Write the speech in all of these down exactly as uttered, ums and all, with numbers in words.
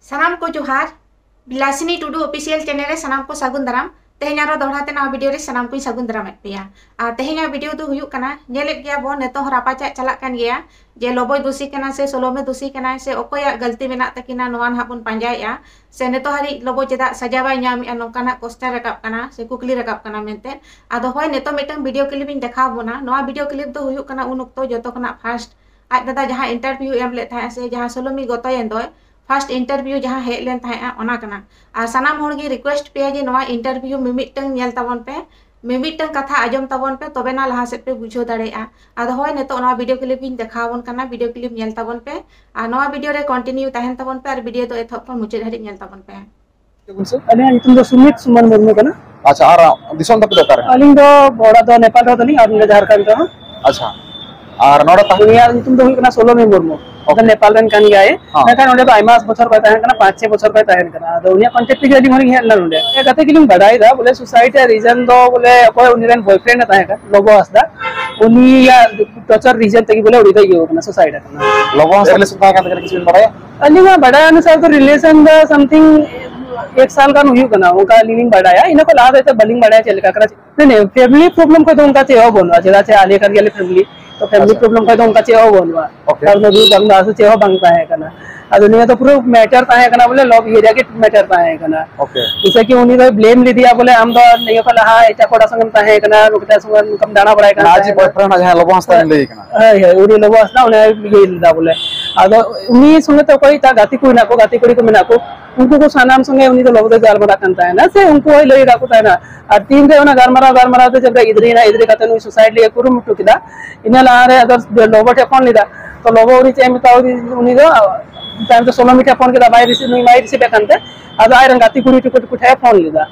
ᱥᱟᱱᱟᱢ ᱠᱚ ᱡᱚᱦᱟᱨ᱾ ᱵᱤᱞᱟᱥᱤᱱᱤ ᱴᱩᱰᱩ ᱚᱯᱷᱤᱥᱤᱭᱟᱞ ᱪᱮᱱᱮᱞ ᱨᱮ ᱥᱟᱱᱟᱢ ᱠᱚ ᱥᱟᱹᱜᱩᱱ ᱫᱟᱨᱟᱢ᱾ ᱛᱮᱦᱮᱧ ᱟᱨᱚ ᱫᱚᱦᱲᱟ ᱛᱮ ᱱᱟᱣᱟ ᱵᱷᱤᱰᱤᱭᱳ ᱨᱮ ᱥᱟᱱᱟᱢ ᱠᱚᱧ ᱥᱟᱹᱜᱩᱱ ᱫᱟᱨᱟᱢᱮᱫ ᱯᱮᱭᱟ᱾ ᱟᱨ ᱛᱮᱦᱮᱧᱟᱜ ᱵᱷᱤᱰᱤᱭᱳ ᱫᱚ ᱦᱩᱭᱩᱜ ᱠᱟᱱᱟ, ᱧᱮᱞᱮᱫ ᱜᱮᱭᱟ ᱵᱚᱱ ᱱᱤᱛᱚᱜ ᱦᱚᱸ ᱨᱟᱯᱟᱪᱟᱜ ᱪᱟᱞᱟᱜ ᱠᱟᱱ ᱜᱮᱭᱟ, ᱡᱮ ᱞᱚᱵᱚᱭ ᱫᱩᱥᱤ ᱠᱟᱱᱟ ᱥᱮ ᱥᱳᱞᱳᱢᱮ ᱫᱩᱥᱤ ᱠᱟᱱᱟᱭ ᱥᱮ ᱚᱠᱚᱭᱟᱜ ᱜᱟᱹᱞᱛᱤ ᱢᱮᱱᱟᱜ ᱛᱟᱹᱠᱤᱱᱟ, ᱱᱚᱣᱟ ᱱᱟᱦᱟᱜ ᱵᱚᱱ ᱯᱟᱸᱡᱟᱭᱮᱫᱼᱟ᱾ ᱥᱮ ᱱᱤᱛᱚᱜ ᱦᱟᱹᱨᱤᱡ ᱞᱚᱵᱚ ᱪᱮᱫᱟᱜ ᱥᱟᱡᱟ ᱵᱟᱭ ᱧᱟᱢᱮᱫᱼᱟ, ᱱᱚᱝᱠᱟᱱᱟᱜ ᱠᱚᱥᱪᱟᱱ ᱨᱟᱠᱟᱵ ᱠᱟᱱᱟ ᱥᱮ ᱠᱩᱠᱞᱤ ᱨᱟᱠᱟᱵ ᱠᱟᱱᱟ ᱢᱮᱱᱛᱮ᱾ ᱟᱫᱚ ᱦᱳᱭ, ᱱᱤᱛᱚᱜ ᱢᱤᱫᱴᱟᱝ ᱵᱷᱤᱰᱤᱭᱳ ᱠᱞᱤᱯ ᱤᱧ ᱫᱮᱠᱷᱟᱣ ᱵᱚᱱᱟ᱾ ᱱᱚᱣᱟ ᱵᱷᱤᱰᱤᱭᱳ ᱠᱞᱤᱯ ᱫᱚ ᱦᱩᱭᱩᱜ ᱠᱟᱱᱟ ᱩᱱ ᱚᱠᱛᱚ ᱡᱚᱛᱚ ᱠᱷᱚᱱᱟᱜ ᱯᱷᱟᱥᱴ ᱟᱡ ᱫᱟᱫᱟ ᱡᱟᱦᱟᱸ ᱤᱱᱴᱟᱨᱵᱷᱤᱭᱩ ᱮᱢ ᱞᱮᱫ ᱛᱟᱦᱮᱸᱜᱼᱟ ᱥᱮ ᱡᱟᱦᱟᱸ ᱥᱳᱞᱳᱢᱤ ᱜᱚᱛᱚᱭᱮᱱ ᱫᱚᱭ, ᱯᱷᱟᱥᱴ ᱤᱱᱴᱟᱨᱵᱷᱤᱭᱩ ᱡᱟᱦᱟᱸ ᱦᱮᱡ ᱞᱮᱱ ᱛᱟᱦᱮᱸᱜᱼᱟ, ᱚᱱᱟ ᱠᱟᱱᱟ᱾ ᱟᱨ ᱥᱟᱱᱟᱢ ᱦᱚᱲ ᱜᱮ ᱨᱤᱠᱩᱭᱮᱥᱴ ᱯᱮᱭᱟ ᱡᱮ ᱱᱚᱣᱟ ᱤᱱᱴᱟᱨᱵᱷᱤᱭᱩ ᱢᱤᱢᱤᱫᱴᱟᱝ ᱧᱮᱞ ᱛᱟᱵᱚᱱ ᱯᱮ, ᱢᱤᱢᱤᱫᱴᱟᱝ ᱠᱟᱛᱷᱟ ᱟᱸᱡᱚᱢ ᱛᱟᱵᱚᱱ ᱯᱮ, ᱛᱚᱵᱮᱱᱟ ᱞᱟᱦᱟ ᱥᱮᱫ ᱯᱮ ᱵᱩᱡᱷᱟᱹᱣ ᱫᱟᱲᱮᱭᱟᱜᱼᱟ᱾ ᱟᱫᱚ ᱦᱳᱭ, ᱱᱤᱛᱚᱜ ᱱᱚᱣᱟ ᱵᱷᱤᱰᱤᱭᱳ ᱠᱞᱤᱯ ᱤᱧ ᱫᱮᱠᱷᱟᱣ ᱟᱵᱚᱱ ᱠᱟᱱᱟ, ᱵᱷᱤᱰᱤᱭᱳ ᱠᱞᱤᱯ ᱧᱮᱞ ᱛᱟᱵᱚᱱ ᱯᱮ᱾ ᱟᱨ ᱱᱚᱣᱟ ᱵᱷᱤᱰᱤᱭᱳ ᱨᱮ ᱠᱚᱱᱴᱤᱱᱤᱭᱩ ᱛᱟᱦᱮᱱ ᱛᱟᱵᱚᱱ ᱯᱮ ᱟᱨ ᱵᱷᱤᱰᱤᱭᱳ ᱫᱚ ᱮᱛᱚᱦᱚᱵ ᱠᱷᱚᱱ ᱢᱩᱪᱟᱹᱫ ᱦᱟᱹᱨᱤᱡ ᱧᱮᱞ ᱛᱟᱵᱚᱱ ᱯᱮ᱾ ᱟᱹᱞᱤᱧᱟᱜ ᱧᱩᱛᱩᱢ ᱫᱚ ᱥᱩᱢᱤᱛ ᱥᱩᱢᱟᱱ ᱢᱩᱨᱢᱩ ᱠᱟᱱᱟ᱾ ᱟᱪᱪᱷᱟ, ᱟᱨ ᱫᱤᱥᱚᱢ ᱛᱟᱯᱮ ᱫᱚ ᱚᱠᱟᱨᱮ? ᱟᱹᱞᱤᱧ ᱫᱚ ᱚᱲᱟᱜ ᱫᱚ ᱱᱮᱯᱟᱞ ᱨᱮᱦᱚᱸ ᱛᱟᱹᱞᱤᱧ ᱟᱨ ᱱᱚᱰᱮ ᱡᱷᱟᱲᱠᱷᱚᱸᱰ ᱨᱮᱦᱚᱸ᱾ ᱟᱪᱪᱷᱟ, ᱟᱨ ᱱᱚᱰᱮ ᱛᱟᱦᱮᱸ ᱩᱱᱤᱭᱟᱜ ᱧᱩᱛᱩᱢ ᱫᱚ ᱦᱩᱭᱩᱜ ᱠᱟᱱᱟ ᱥᱳᱞᱳᱢᱤ ᱢᱩᱨᱢᱩ᱾ ᱟᱫᱚ ᱱᱮᱯᱟᱞ ᱨᱮᱱ ᱠᱟᱱ ᱜᱮᱭᱟᱭ᱾ ᱦᱚᱸ᱾ ᱢᱮᱱᱠᱷᱟᱱ ᱚᱸᱰᱮ ᱫᱚ ᱟᱭᱢᱟ ᱵᱚᱪᱷᱚᱨ ᱠᱷᱚᱱ ᱛᱟᱦᱮᱸ ᱠᱟᱱᱟ, ᱯᱟᱸᱪ ᱪᱷᱚᱭ ᱵᱚᱪᱷᱚᱨ ᱠᱷᱚᱱ ᱛᱟᱦᱮᱸ ᱠᱟᱱᱟ᱾ ᱟᱫᱚ ᱩᱱᱤᱭᱟᱜ ᱠᱚᱱᱴᱮᱠᱴ ᱛᱮᱜᱮ ᱟᱹᱞᱤᱧ ᱦᱚᱸᱞᱤᱧ ᱦᱮᱡ ᱞᱮᱱᱟ ᱱᱚᱰᱮ᱾ ᱦᱮᱡ ᱠᱟᱛᱮ ᱜᱮᱞᱤᱧ ᱵᱟᱰᱟᱭ ᱮᱫᱟ ᱵᱚᱞᱮ ᱥᱩᱥᱟᱭᱤᱰ ᱨᱮᱭᱟᱜ ᱨᱤᱡᱚᱱ ᱫᱚ ᱵᱚᱞᱮ ᱚᱠᱚᱭ ᱩᱱᱤ ᱨᱮᱱ ᱵᱚᱭᱯᱷᱨᱮᱱᱰ ᱮ ᱛᱟᱦᱮᱸ ᱠᱟᱱᱟ, ᱞᱚᱵᱚ ᱦᱟᱸᱥᱫᱟ, ᱩᱱᱤᱭᱟᱜ ᱴᱚᱨᱪᱟᱨ ᱨᱤᱡᱚᱱ ᱛᱮᱜᱮ ᱵᱚᱞᱮ ᱩᱱᱤ ᱫᱚᱭ ᱤᱭᱟᱹ ᱠᱟᱱᱟ, ᱥᱩᱥᱟᱭᱤᱰ ᱟᱠᱟᱱᱟ᱾ ᱞᱚᱵᱚ ᱦᱟᱸᱥᱫᱟ ᱨᱤᱞᱮᱥᱚᱱ ᱛᱟᱦᱮᱸ ᱠᱟᱱ ᱛᱟᱹᱠᱤᱱᱟ, ᱠᱤᱪᱷᱩ ᱵᱤᱱ ᱵᱟᱲᱟᱭᱟ? ᱟᱹᱞᱤᱧᱟᱜ ᱵᱟᱰᱟᱭ ᱚᱱᱩᱥᱟᱨ ᱫᱚ ᱨᱤᱞᱮᱥᱚᱱ ᱫᱚ ᱥᱟᱢᱛᱷᱤᱝ ᱮᱠ ᱥᱟᱞ ᱜᱟᱱ ᱦᱩᱭᱩᱜ ᱠᱟᱱᱟ, ᱚᱱᱠᱟ ᱟᱹᱞᱤᱧ ᱞᱤᱧ ᱵᱟᱰᱟᱭᱟ᱾ ᱤᱱᱟᱹ ᱠᱷᱚᱱ ᱞᱟᱦᱟ ᱫᱚ ᱮᱱᱛᱮᱫ ᱵᱟᱹᱞᱤᱧ ᱵᱟᱰᱟᱭᱟ ᱪᱮᱫ ᱞᱮᱠᱟ ᱠᱟᱱᱟ᱾ ᱱᱮ, ᱱᱮ, ᱯᱷᱮᱢᱤᱞᱤ ᱯᱨᱚᱵᱞᱮᱢ ᱠᱷᱚᱱ ᱫᱚ ᱚᱱᱠᱟ ᱪᱮᱫ ᱦᱚᱸ ᱵᱟᱹᱱᱩᱜᱼᱟ, ᱪᱮᱫᱟᱜ ᱥᱮ ᱟᱞᱮ ᱠᱟᱱ ᱜᱮᱭᱟᱞᱮ ᱯᱷᱮᱢᱤᱞᱤ, ᱛᱚ ᱯᱷᱮᱢᱤᱞᱤ ᱟᱪᱪᱷᱟ᱾ ᱯᱨᱚᱵᱞᱮᱢ ᱠᱷᱚᱱ ᱫᱚ ᱚᱱᱠᱟ ᱪᱮᱫ ᱦᱚᱸ ᱵᱟᱹᱱᱩᱜᱼᱟ᱾ ᱳᱠᱮ᱾ ᱠᱟᱨᱚᱱ ᱫᱚ ᱵᱟᱝ ᱫᱚ ᱪᱮᱫ ᱦᱚᱸ ᱵᱟᱝ ᱛᱟᱦᱮᱸ ᱠᱟᱱᱟ᱾ ᱟᱫᱚ ᱱᱤᱭᱟᱹ ᱫᱚ ᱯᱩᱨᱟᱹ ᱢᱮᱴᱟᱨ ᱛᱟᱦᱮᱸ ᱠᱟᱱᱟ, ᱵᱚᱞᱮ ᱞᱚᱵ ᱤᱭᱟᱹ ᱨᱮᱭᱟᱜ ᱜᱮ ᱢᱮᱴᱟᱨ ᱛᱟᱦᱮᱸ ᱠᱟᱱᱟ᱾ ᱳᱠᱮ᱾ ᱡᱮᱭᱥᱮ ᱠᱤ ᱩᱱᱤ ᱫᱚᱭ ᱵᱞᱮᱢ ᱞᱮᱫᱮᱭᱟ, ᱵᱚᱞᱮ ᱟᱢ ᱫᱚ ᱱᱤᱭᱟᱹ ᱠᱷᱚᱱ ᱞᱟᱦᱟ ᱮᱴᱟᱜ ᱠᱚᱲᱟ ᱥᱚᱸᱜᱮᱢ ᱛᱟᱦᱮᱸ ᱠᱟᱱᱟ, ᱱᱚᱝᱠᱟ ᱥᱚᱸᱜᱮ ᱱᱚᱝᱠᱟᱢ ᱫᱟᱬᱟ ᱵᱟᱲᱟᱭ ᱠᱟᱱ ᱢᱟᱱᱮ ᱟᱡ ᱛᱟᱦᱮᱸ ᱡᱤ ᱠᱟᱱᱟ᱾ ᱵᱚᱭᱯᱷᱨᱮᱱᱰ ᱡᱟᱦᱟᱸᱭ ᱞᱚᱵᱚ ᱦᱟᱸᱥᱫᱟ ᱦᱳᱭ᱾ ᱞᱤᱧ ᱞᱟᱹᱭ ᱠᱟᱱᱟ᱾ ᱦᱳᱭ, ᱦᱳᱭ, ᱩᱱᱤ ᱞᱚᱵᱚ ᱦᱟᱸᱥᱫᱟ ᱚᱱᱮ ᱤᱭᱟᱹ ᱞᱮᱫᱟ ᱵᱚᱞᱮ᱾ ᱟᱫᱚ ᱩᱱᱤ ᱥᱚᱸᱜᱮ ᱛᱮ ᱚᱠᱚᱭ ᱮᱴᱟᱜ ᱜᱟᱛᱮ ᱠᱚ ᱢᱮᱱᱟᱜ ᱠᱚ, ᱜᱟᱛᱮ ᱠᱩᱲᱤ ᱠᱚ ᱢᱮᱱᱟᱜ ᱠᱚ, ᱩᱱᱠᱩ ᱠᱚ ᱥᱟᱱᱟᱢ ᱥᱚᱸᱜᱮ ᱩᱱᱤ ᱫᱚ ᱞᱚᱵᱚ ᱫᱚᱭ ᱜᱟᱞᱢᱟᱨᱟᱜ ᱠᱟᱱ ᱛᱟᱦᱮᱱᱟ, ᱥᱮ ᱩᱱᱠᱩ ᱦᱚᱸᱭ ᱞᱟᱹᱭ ᱟᱠᱟᱫ ᱠᱚ ᱛᱟᱦᱮᱱᱟ᱾ ᱟᱨ ᱛᱤᱱᱨᱮ ᱚᱱᱟ ᱜᱟᱞᱢᱟᱨᱟᱣ, ᱜᱟᱞᱢᱟᱨᱟᱣ ᱛᱮ ᱡᱚᱵ ᱮ ᱤᱫᱨᱤᱭᱮᱱᱟ, ᱤᱫᱨᱤ ᱠᱟᱛᱮ ᱱᱩᱭ ᱥᱩᱥᱟᱭᱤᱰ ᱞᱟᱹᱜᱤᱫ ᱮ ᱠᱩᱨᱩᱢᱩᱴᱩ ᱠᱮᱫᱟ, ᱤᱱᱟᱹ ᱞᱟᱦᱟᱨᱮ ᱟᱫᱚ ᱞᱚᱵᱚ ᱴᱷᱮᱱ ᱯᱷᱳᱱ ᱞᱮᱫᱟ᱾ ᱛᱚ ᱞᱚᱵᱚ ᱩᱱᱤ ᱪᱮᱫ ᱮ ᱢᱮᱛᱟᱣ ᱫᱤ-, ᱩᱱᱤ ᱫᱚ ᱛᱟᱭᱚᱢ ᱛᱮ ᱥᱳᱞᱳᱢᱤ ᱴᱷᱮᱱ ᱯᱷᱳᱱ ᱠᱮᱫᱟ, ᱵᱟᱭ ᱨᱤᱥᱤᱵᱷ, ᱱᱩᱭ ᱵᱟᱭ ᱨᱤᱥᱤᱵᱷ ᱮᱫ ᱠᱟᱱ ᱛᱮ, ᱟᱫᱚ ᱟᱡᱨᱮᱱ ᱜᱟᱛᱮ ᱠᱩᱲᱤ ᱴᱩᱠᱩ ᱴᱩᱠᱩ ᱴᱷᱮᱱ ᱮ ᱯᱷᱳᱱ ᱞᱮᱫᱟ᱾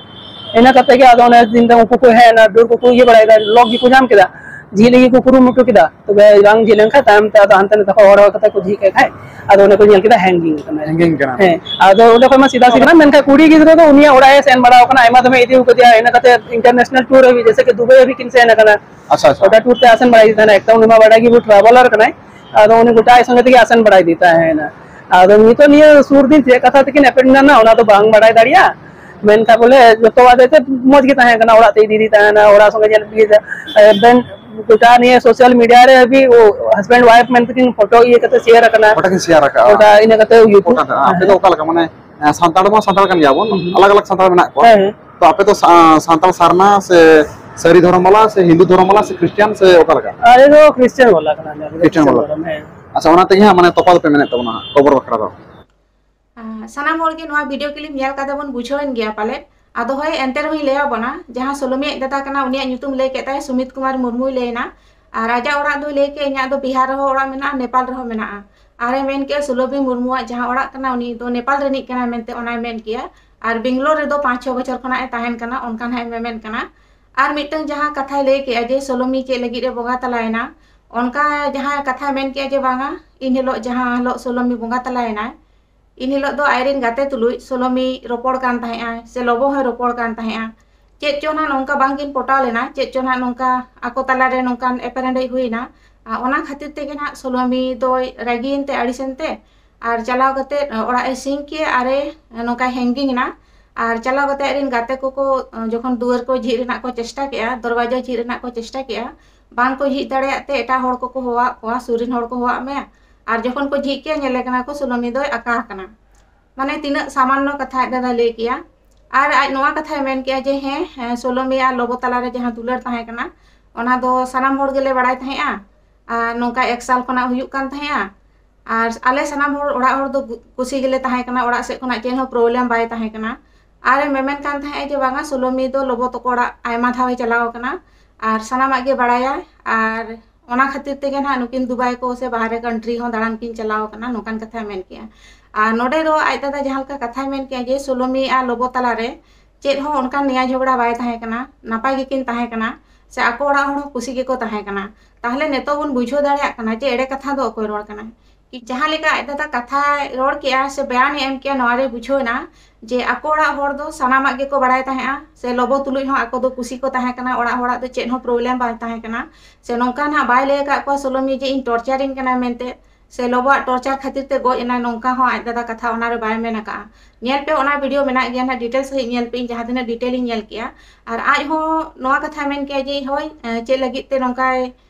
ᱤᱱᱟᱹ ᱠᱟᱛᱮ ᱜᱮ ᱟᱫᱚ ᱚᱱᱮ ᱫᱤᱱ ᱫᱚ ᱩᱱᱠᱩ ᱠᱚ ᱦᱮᱡ ᱮᱱᱟ, ᱰᱟᱹᱨ ᱠᱚᱠᱚ ᱤᱭᱟᱹ ᱵᱟᱲᱟᱭᱮᱫᱟ, ᱞᱚᱠ ᱜᱮᱠᱚ ᱧᱟᱢ ᱠᱮᱫᱟ, ᱡᱷᱤᱡ ᱞᱟᱹᱜᱤᱫ ᱠᱚ ᱠᱩᱨᱩᱢᱩᱴᱩ ᱠᱮᱫᱟ, ᱛᱚᱵᱮ ᱵᱟᱝ ᱡᱷᱤᱡ ᱞᱮᱱᱠᱷᱟᱱ ᱛᱟᱭᱚᱢ ᱛᱮ ᱟᱫᱚ ᱦᱟᱱᱛᱮ ᱱᱟᱛᱮ ᱠᱷᱚᱱ ᱦᱚᱲ ᱦᱚᱦᱚ ᱠᱟᱛᱮ ᱠᱚ ᱡᱷᱤᱡ ᱠᱮᱫ ᱠᱷᱟᱡ, ᱟᱫᱚ ᱚᱸᱰᱮ ᱠᱚ ᱧᱮᱞ ᱠᱮᱫᱟ ᱦᱮᱝᱜᱤᱝ ᱠᱟᱱᱟᱭ᱾ ᱦᱮᱝᱜᱤᱝ ᱠᱟᱱᱟ᱾ ᱦᱮᱸ, ᱟᱫᱚ ᱚᱸᱰᱮ ᱠᱷᱚᱱ ᱢᱟ ᱥᱤᱫᱷᱟ ᱥᱤᱫᱷᱟ, ᱢᱮᱱᱠᱷᱟᱱ ᱠᱩᱲᱤ ᱜᱤᱫᱽᱨᱟᱹ ᱫᱚ ᱩᱱᱤᱭᱟᱜ ᱚᱲᱟᱜ ᱮ ᱥᱮᱱ ᱵᱟᱲᱟᱣ ᱠᱟᱱᱟ, ᱟᱭᱢᱟ ᱫᱚᱢᱮ ᱤᱫᱤ ᱠᱟᱫᱮᱭᱟ, ᱤᱱᱟᱹ ᱠᱟᱛᱮ ᱤᱱᱴᱟᱨᱱᱮᱥᱱᱟᱞ ᱴᱩᱨ ᱦᱟᱹᱵᱤᱡ, ᱡᱮᱭᱥᱮ ᱠᱤ ᱫᱩᱵᱟᱭ ᱦᱟᱹᱵᱤᱡ ᱠᱤᱱ ᱥᱮᱱ ᱟᱠᱟᱱᱟ᱾ ᱟᱪᱪᱷᱟ, ᱟᱪᱪᱷᱟ᱾ ᱚᱸᱰᱮ ᱴᱩᱨ ᱛᱮ ᱟᱥᱮᱱ ᱵᱟᱲᱟᱭ ᱛᱟᱦᱮᱱᱟ, ᱮᱠᱫᱚᱢ ᱩᱱᱤ ᱢᱟ ᱵᱟᱲᱟᱭ ᱜᱮ, ᱵᱚᱦᱩᱛ ᱴᱨᱟᱵᱷᱮᱞᱟᱨ ᱠᱟᱱᱟᱭ᱾ ᱟᱫᱚ ᱩᱱᱤ ᱜᱚᱴᱟ ᱟᱡ ᱥᱚᱸᱜᱮ ᱛᱮᱜᱮ ᱟᱥᱮᱱ ᱵᱟᱲᱟᱭ ᱤᱫᱤ ᱛᱟᱦᱮᱱᱟ᱾ ᱟᱫᱚ ᱱᱤᱛᱚᱜ ᱱᱤᱭᱟᱹ ᱥᱩᱨ ᱫᱤᱱ ᱪᱮᱫ ᱠᱟᱛᱷᱟ ᱛᱮᱠᱤᱱ ᱮᱯᱮᱢ ᱮᱱᱟ, ᱚᱱᱟ ᱫᱚ ᱵᱟᱝ ᱵᱟᱲᱟᱭ ᱫᱟᱲᱮᱭᱟᱜᱼᱟ᱾ ᱢᱮᱱᱠᱷᱟᱱ ᱵᱚᱞᱮ ᱡᱚᱛᱚ ᱟᱫᱮ ᱛᱮ ᱢᱚᱡᱽ ᱜᱮ ᱛᱟᱦᱮᱸ ᱠᱟᱱᱟ, ᱚᱲᱟᱜ ᱛᱮ ᱤᱫᱤ ᱤᱫᱤ ᱛᱟᱦᱮᱱᱟ, ᱚᱲᱟᱜ ᱥᱚᱸᱜᱮ ᱧᱮᱞ ᱤᱫᱤ, ᱮᱵᱮᱱ ᱜᱚᱴᱟ ᱱᱤᱭᱟᱹ ᱥᱳᱥᱟᱞ ᱢᱤᱰᱤᱭᱟ ᱨᱮ ᱦᱟᱹᱵᱤᱡ ᱦᱟᱥᱵᱮᱱᱰ ᱣᱟᱭᱤᱯ ᱢᱮᱱᱛᱮ ᱠᱤᱱ ᱯᱷᱳᱴᱳ ᱤᱭᱟᱹ ᱠᱟᱛᱮ ᱥᱮᱭᱟᱨ ᱟᱠᱟᱱᱟ᱾ ᱜᱚᱴᱟ ᱠᱤᱱ ᱥᱮᱭᱟᱨ ᱟᱠᱟᱜᱼᱟ᱾ ᱜᱚᱴᱟ ᱤᱱᱟᱹ ᱠᱟᱛᱮ YouTube ᱜᱚᱴᱟ ᱛᱮ᱾ ᱟᱯᱮ ᱫᱚ ᱚᱠᱟ ᱞᱮᱠᱟ, ᱢᱟᱱᱮ, ᱮᱸ, ᱥᱟᱱᱛᱟᱲ ᱢᱟ ᱥᱟᱱᱛᱟᱲ ᱠᱟᱱ ᱜᱮᱭᱟ ᱵᱚᱱ, ᱦᱩᱸ᱾ ᱟᱞᱟᱜᱽ ᱟᱞᱟᱜᱽ ᱥᱟᱱᱛᱟᱲ ᱢᱮᱱᱟᱜ ᱠᱚᱣᱟ᱾ ᱦᱮᱸ, ᱦᱮᱸ᱾ ᱛᱚ ᱟᱯᱮ ᱫᱚ ᱥᱟ-, ᱥᱟᱱᱛᱟᱲ ᱥᱟᱨᱱᱟ ᱥᱮ ᱥᱟᱹᱨᱤ ᱫᱷᱚᱨᱚᱢ ᱵᱟᱞᱟ ᱥᱮ ᱦᱤᱱᱫᱩ ᱫᱷᱚᱨᱚᱢ ᱵᱟᱞᱟ ᱥᱮ ᱠᱷᱨᱤᱥᱴᱤᱭᱟᱱ ᱥᱮ ᱚᱠᱟ ᱞᱮᱠᱟ? ᱟᱞᱮ ᱫᱚ ᱠᱷᱨᱤᱥᱴᱤᱭᱟᱱ ᱵᱟᱞᱟ ᱠᱟᱱᱟᱞᱮ, ᱟᱞᱮ ᱫᱚ ᱠᱷᱨᱤᱥᱴᱤᱭᱟᱱ ᱠᱷᱨᱤᱥᱴᱤᱭᱟᱱ ᱵᱟᱞᱟ᱾ ᱫᱷᱚᱨᱚᱢ, ᱦᱮᱸ᱾ ᱟᱪᱪᱷᱟ, ᱚᱱᱟ ᱛᱮᱜᱮ ᱦᱟᱸᱜ, ᱢᱟᱱᱮ, ᱛᱚᱯᱷᱟᱛ ᱯᱮ ᱢᱮᱱᱮᱫ ᱛᱟᱵᱚᱱᱟ ᱦᱟᱸᱜ, ᱠᱷᱚᱵᱚᱨ ᱵᱟᱠᱷᱨᱟ ᱫᱚ᱾ ᱟᱸ, ᱥᱟᱱᱟᱢ ᱦᱚᱲ ᱜᱮ ᱱᱚᱣᱟ ᱵᱷᱤᱰᱤᱭᱳ ᱠᱞᱤᱯ ᱧᱮᱞ ᱠᱟᱛᱮ ᱵᱚᱱ ᱵᱩᱡᱷᱟᱹᱣ ᱮᱱ ᱜᱮᱭᱟ ᱯᱟᱞᱮ᱾ ᱟᱫᱚ ᱦᱳᱭ, ᱮᱱᱛᱮ ᱨᱮᱦᱚᱸᱧ ᱞᱟᱹᱭ ᱟᱵᱚᱱᱟ, ᱡᱟᱦᱟᱸ ᱥᱳᱞᱳᱢᱤ ᱟᱡ ᱫᱟᱫᱟ ᱠᱟᱱᱟ, ᱩᱱᱤᱭᱟᱜ ᱧᱩᱛᱩᱢ ᱞᱟᱹᱭ ᱠᱮᱫ ᱛᱟᱭ ᱥᱩᱢᱤᱛ ᱠᱩᱢᱟᱨ ᱢᱩᱨᱢᱩᱭ ᱞᱟᱹᱭ ᱮᱱᱟ᱾ ᱟᱨ ᱟᱡᱟᱜ ᱚᱲᱟᱜ ᱫᱚᱭ ᱞᱟᱹᱭ ᱠᱮᱫ, "ᱤᱧᱟᱹᱜ ᱫᱚ ᱵᱤᱦᱟᱨ ᱨᱮᱦᱚᱸ ᱚᱲᱟᱜ ᱢᱮᱱᱟᱜᱼᱟ, ᱱᱮᱯᱟᱞ ᱨᱮᱦᱚᱸ ᱢᱮᱱᱟᱜᱼᱟ᱾" ᱟᱨᱮ ᱢᱮᱱ ᱠᱮᱫ, ᱥᱳᱞᱳᱢᱤ ᱢᱩᱨᱢᱩᱣᱟᱜ ᱡᱟᱦᱟᱸ ᱚᱲᱟᱜ ᱠᱟᱱᱟ, ᱩᱱᱤ ᱫᱚ ᱱᱮᱯᱟᱞ ᱨᱤᱱᱤᱡ ᱠᱟᱱᱟᱭ ᱢᱮᱱᱛᱮ, ᱚᱱᱟᱭ ᱢᱮᱱ ᱠᱮᱫᱼᱟ᱾ ᱟᱨ ᱵᱮᱝᱜᱟᱞᱳᱨ ᱨᱮᱫᱚ ᱯᱟᱸᱪ ᱪᱷᱚ ᱵᱚᱪᱷᱚᱨ ᱠᱷᱚᱱᱟᱜ ᱮ ᱛᱟᱦᱮᱱ ᱠᱟᱱᱟ, ᱚᱱᱠᱟ ᱱᱟᱦᱟᱜ ᱮ ᱢᱮᱢᱮᱱ ᱠᱟᱱᱟ᱾ ᱟᱨ ᱢᱤᱫᱴᱟᱝ ᱡᱟᱦᱟᱸ ᱠᱟᱛᱷᱟᱭ ᱞᱟᱹᱭ ᱠᱮᱫᱼᱟ ᱡᱮ ᱥᱳᱞᱳᱢᱤ ᱪᱮᱫ ᱞᱟᱹᱜᱤᱫ ᱮ ᱵᱚᱸᱜᱟ ᱛᱟᱞᱟᱭᱮᱱᱟ, ᱚᱱᱠᱟ ᱡᱟᱦᱟᱸ ᱠᱟᱛᱷᱟᱭ ᱢᱮᱱ ᱠᱮᱫᱼᱟ ᱡᱮ ᱵᱟᱝᱟ, ᱤᱱ ᱦᱤᱞᱳᱜ ᱡᱟᱦᱟᱸ ᱦᱤᱞᱳᱜ ᱥᱳᱞᱳᱢᱤ ᱵᱚᱸᱜᱟ ᱛᱟᱞᱟᱭᱮᱱᱟᱭ, ᱤᱱ ᱦᱤᱞᱳᱜ ᱫᱚ ᱟᱡᱨᱮᱱ ᱜᱟᱛᱮ ᱛᱩᱞᱩᱡ ᱥᱳᱞᱳᱢᱤ ᱨᱚᱯᱚᱲ ᱠᱟᱱ ᱛᱟᱦᱮᱸᱜᱼᱟᱭ, ᱥᱮ ᱞᱚᱵᱚ ᱦᱚᱸᱭ ᱨᱚᱯᱚᱲ ᱠᱟᱱ ᱛᱟᱦᱮᱸᱜᱼᱟ᱾ ᱪᱮᱫ ᱪᱚ ᱱᱟᱜ ᱱᱚᱝᱠᱟ ᱵᱟᱝᱠᱤᱱ ᱯᱚᱴᱟᱣ ᱞᱮᱱᱟ, ᱪᱮᱫ ᱪᱚ ᱱᱟᱜ ᱱᱚᱝᱠᱟ ᱟᱠᱚ ᱛᱟᱞᱟᱨᱮ ᱱᱚᱝᱠᱟᱱ ᱮᱯᱮᱨᱦᱮᱸᱰᱮᱡ ᱦᱩᱭᱱᱟ᱾ ᱟᱨ ᱚᱱᱟ ᱠᱷᱟᱹᱛᱤᱨ ᱛᱮᱜᱮ ᱱᱟᱜ ᱥᱳᱞᱳᱢᱤ ᱫᱚᱭ ᱨᱟᱹᱜᱤᱭᱮᱱ ᱛᱮ, ᱟᱹᱲᱤᱥᱮᱱ ᱛᱮ, ᱟᱨ ᱪᱟᱞᱟᱣ ᱠᱟᱛᱮ ᱚᱲᱟᱜ ᱮ ᱥᱤᱧ ᱠᱮᱜᱼᱟ ᱟᱨᱮ ᱱᱚᱝᱠᱟᱭ ᱦᱮᱝᱜᱤᱝ ᱮᱱᱟ᱾ ᱟᱨ ᱪᱟᱞᱟᱣ ᱠᱟᱛᱮ ᱟᱡᱨᱮᱱ ᱜᱟᱛᱮ ᱠᱚᱠᱚ ᱡᱚᱠᱷᱚᱱ ᱫᱩᱣᱟᱹᱨ ᱠᱚ ᱡᱷᱤᱡ ᱨᱮᱱᱟᱜ ᱠᱚ ᱪᱮᱥᱴᱟ ᱠᱮᱜᱼᱟ, ᱫᱚᱨᱣᱟᱡᱟ ᱡᱷᱤᱡ ᱨᱮᱱᱟᱜ ᱠᱚ ᱪᱮᱥᱴᱟ ᱠᱮᱜᱼᱟ, ᱵᱟᱝ ᱠᱚ ᱡᱷᱤᱡ ᱫᱟᱲᱮᱭᱟᱜ ᱛᱮ ᱮᱴᱟᱜ ᱦᱚᱲ ᱠᱚᱠᱚ ᱦᱚᱦᱚᱣᱟᱜ ᱠᱚᱣᱟ, ᱥᱩᱨ ᱨᱮᱱ ᱦᱚᱲ ᱠᱚ ᱦᱚᱦᱚᱣᱟᱜ ᱢᱮᱭᱟ᱾ ᱟᱨ ᱡᱚᱠᱷᱚᱱ ᱠᱚ ᱡᱷᱤᱡ ᱠᱮᱜᱼᱟ, ᱧᱮᱞᱮ ᱠᱟᱱᱟ ᱠᱚ ᱥᱳᱞᱳᱢᱤ ᱫᱚᱭ ᱟᱠᱟ ᱟᱠᱟᱱᱟ᱾ ᱢᱟᱱᱮ ᱛᱤᱱᱟᱹᱜ ᱥᱟᱢᱟᱱᱱᱚ ᱠᱟᱛᱷᱟ ᱟᱡ ᱫᱟᱫᱟᱭ ᱞᱟᱹᱭ ᱠᱮᱜᱼᱟ᱾ ᱟᱨ ᱟᱡ ᱱᱚᱣᱟ ᱠᱟᱛᱷᱟᱭ ᱢᱮᱱ ᱠᱮᱜᱼᱟ ᱡᱮ ᱦᱮᱸ, ᱦᱮᱸ, ᱥᱳᱞᱳᱢᱤ ᱟᱨ ᱞᱚᱵᱚ ᱛᱟᱞᱟᱨᱮ ᱡᱟᱦᱟᱸ ᱫᱩᱞᱟᱹᱲ ᱛᱟᱦᱮᱸ ᱠᱟᱱᱟ, ᱚᱱᱟ ᱫᱚ ᱥᱟᱱᱟᱢ ᱦᱚᱲ ᱜᱮᱞᱮ ᱵᱟᱲᱟᱭ ᱛᱟᱦᱮᱸᱜᱼᱟ᱾ ᱟᱨ ᱱᱚᱝᱠᱟ ᱮᱠ ᱥᱟᱞ ᱠᱷᱚᱱᱟᱜ ᱦᱩᱭᱩᱜ ᱠᱟᱱ ᱛᱟᱦᱮᱸᱜᱼᱟ᱾ ᱟᱨ ᱟᱞᱮ ᱥᱟᱱᱟᱢ ᱦᱚᱲ, ᱚᱲᱟᱜ ᱦᱚᱲ ᱫᱚ ᱜᱩ-, ᱠᱩᱥᱤ ᱜᱮᱞᱮ ᱛᱟᱦᱮᱸ ᱠᱟᱱᱟ, ᱚᱲᱟᱜ ᱥᱮᱫ ᱠᱷᱚᱱᱟᱜ ᱪᱮᱫ ᱦᱚᱸ ᱯᱨᱚᱵᱞᱮᱢ ᱵᱟᱭ ᱛᱟᱦᱮᱸ ᱠᱟᱱᱟ᱾ ᱟᱨᱮ ᱢᱮᱢᱮᱱ ᱠᱟᱱ ᱛᱟᱦᱮᱸᱜᱼᱟ ᱡᱮ ᱵᱟᱝᱟ, ᱥᱳᱞᱳᱢᱤ ᱫᱚ ᱞᱚᱵᱚ ᱛᱟᱠᱚ ᱚᱲᱟᱜ ᱟᱭᱢᱟ ᱫᱷᱟᱣ ᱮ ᱪᱟᱞᱟᱣ ᱟᱠᱟᱱᱟ ᱟᱨ ᱥᱟᱱᱟᱢᱟᱜ ᱜᱮ ᱵᱟᱲᱟᱭᱟᱭ᱾ ᱟᱨ ᱚᱱᱟ ᱠᱷᱟᱹᱛᱤᱨ ᱛᱮᱜᱮ ᱱᱟᱦᱟᱜ ᱱᱩᱠᱤᱱ ᱫᱩᱵᱟᱭ ᱠᱚ ᱥᱮ ᱵᱟᱦᱨᱮ ᱠᱟᱱᱴᱨᱤ ᱦᱚᱸ ᱫᱟᱬᱟᱱ ᱠᱤᱱ ᱪᱟᱞᱟᱣ ᱟᱠᱟᱱᱟ, ᱱᱚᱝᱠᱟᱱ ᱠᱟᱛᱷᱟᱭ ᱢᱮᱱ ᱠᱮᱜᱼᱟ᱾ ᱟᱨ ᱱᱚᱰᱮ ᱫᱚ ᱟᱡ ᱫᱟᱫᱟ ᱡᱟᱦᱟᱸ ᱞᱮᱠᱟ ᱠᱟᱛᱷᱟᱭ ᱢᱮᱱ ᱠᱮᱜᱼᱟ ᱡᱮ ᱥᱳᱞᱳᱢᱤ ᱟᱨ ᱞᱚᱵᱚ ᱛᱟᱞᱟᱨᱮ ᱪᱮᱫ ᱦᱚᱸ ᱚᱱᱠᱟᱱ ᱱᱮᱭᱟ ᱡᱷᱚᱜᱽᱲᱟ ᱵᱟᱭ ᱛᱟᱦᱮᱸ ᱠᱟᱱᱟ, ᱱᱟᱯᱟᱭ ᱜᱮᱠᱤᱱ ᱛᱟᱦᱮᱸ ᱠᱟᱱᱟ, ᱥᱮ ᱟᱠᱚ ᱚᱲᱟᱜ ᱦᱚᱲ ᱦᱚᱸ ᱠᱩᱥᱤ ᱜᱮᱠᱚ ᱛᱟᱦᱮᱸ ᱠᱟᱱᱟ᱾ ᱛᱟᱦᱞᱮ ᱱᱤᱛᱚᱜ ᱵᱚᱱ ᱵᱩᱡᱷᱟᱹᱣ ᱫᱟᱲᱮᱭᱟᱜ ᱠᱟᱱᱟ ᱡᱮ ᱮᱲᱮ ᱠᱟᱛᱷᱟ ᱫᱚ ᱚᱠᱚᱭ ᱨᱚᱲ ᱠᱟᱱᱟᱭ᱾ ᱡᱟᱦᱟᱸ ᱞᱮᱠᱟ ᱟᱡ ᱫᱟᱫᱟ ᱠᱟᱛᱷᱟᱭ ᱨᱚᱲ ᱠᱮᱜᱼᱟ ᱥᱮ ᱵᱮᱭᱟᱱᱮ ᱮᱢ ᱠᱮᱜᱼᱟ, ᱱᱚᱣᱟ ᱨᱮ ᱵᱩᱡᱷᱟᱹᱣ ᱮᱱᱟ ᱡᱮ ᱟᱠᱚ ᱚᱲᱟᱜ ᱦᱚᱲ ᱫᱚ ᱥᱟᱱᱟᱢᱟᱜ ᱜᱮᱠᱚ ᱵᱟᱲᱟᱭ ᱛᱟᱦᱮᱸᱜᱼᱟ, ᱥᱮ ᱞᱚᱵᱚ ᱛᱩᱞᱩᱡ ᱦᱚᱸ ᱟᱠᱚ ᱫᱚ ᱠᱩᱥᱤ ᱠᱚ ᱛᱟᱦᱮᱸ ᱠᱟᱱᱟ, ᱚᱲᱟᱜ ᱦᱚᱲᱟᱜ ᱫᱚ ᱪᱮᱫ ᱦᱚᱸ ᱯᱨᱚᱵᱞᱮᱢ ᱵᱟᱝ ᱛᱟᱦᱮᱸ ᱠᱟᱱᱟ, ᱥᱮ ᱱᱚᱝᱠᱟ ᱱᱟᱦᱟᱜ ᱵᱟᱭ ᱞᱟᱹᱭ ᱟᱠᱟᱫ ᱠᱚᱣᱟ ᱥᱳᱞᱳᱢᱤ ᱡᱮ ᱤᱧ ᱴᱚᱨᱪᱟᱨᱤᱧ ᱠᱟᱱᱟᱭ ᱢᱮᱱᱛᱮ, ᱥᱮ ᱞᱚᱵᱚᱣᱟᱜ ᱴᱚᱨᱪᱟᱨ ᱠᱷᱟᱹᱛᱤᱨ ᱛᱮ ᱜᱚᱡ ᱮᱱᱟ, ᱱᱚᱝᱠᱟ ᱦᱚᱸ ᱟᱡ ᱫᱟᱫᱟ ᱠᱟᱛᱷᱟ ᱚᱱᱟᱨᱮ ᱵᱟᱭ ᱢᱮᱱ ᱟᱠᱟᱜᱼᱟ᱾ ᱧᱮᱞ ᱯᱮ, ᱚᱱᱟ ᱵᱷᱤᱰᱤᱭᱳ ᱢᱮᱱᱟᱜ ᱜᱮᱭᱟ ᱱᱟᱦᱟᱜ, ᱰᱤᱴᱮᱞᱥ ᱥᱟᱺᱦᱤᱡ ᱧᱮᱞ ᱯᱮ, ᱤᱧ ᱡᱟᱦᱟᱸ ᱛᱤᱱᱟᱹᱜ ᱰᱤᱴᱮᱞ ᱤᱧ ᱧᱮᱞ ᱠᱮᱜᱼᱟ᱾ ᱟᱨ ᱟᱡ ᱦᱚᱸ ᱱᱚᱣᱟ ᱠᱟᱛᱷᱟᱭ ᱢᱮᱱ ᱠᱮᱜᱼᱟ ᱡᱮ, ᱦᱳᱭ, ᱮ, ᱪᱮᱫ ᱞᱟᱹᱜᱤᱫ ᱛᱮ ᱱᱚᱝᱠᱟᱭ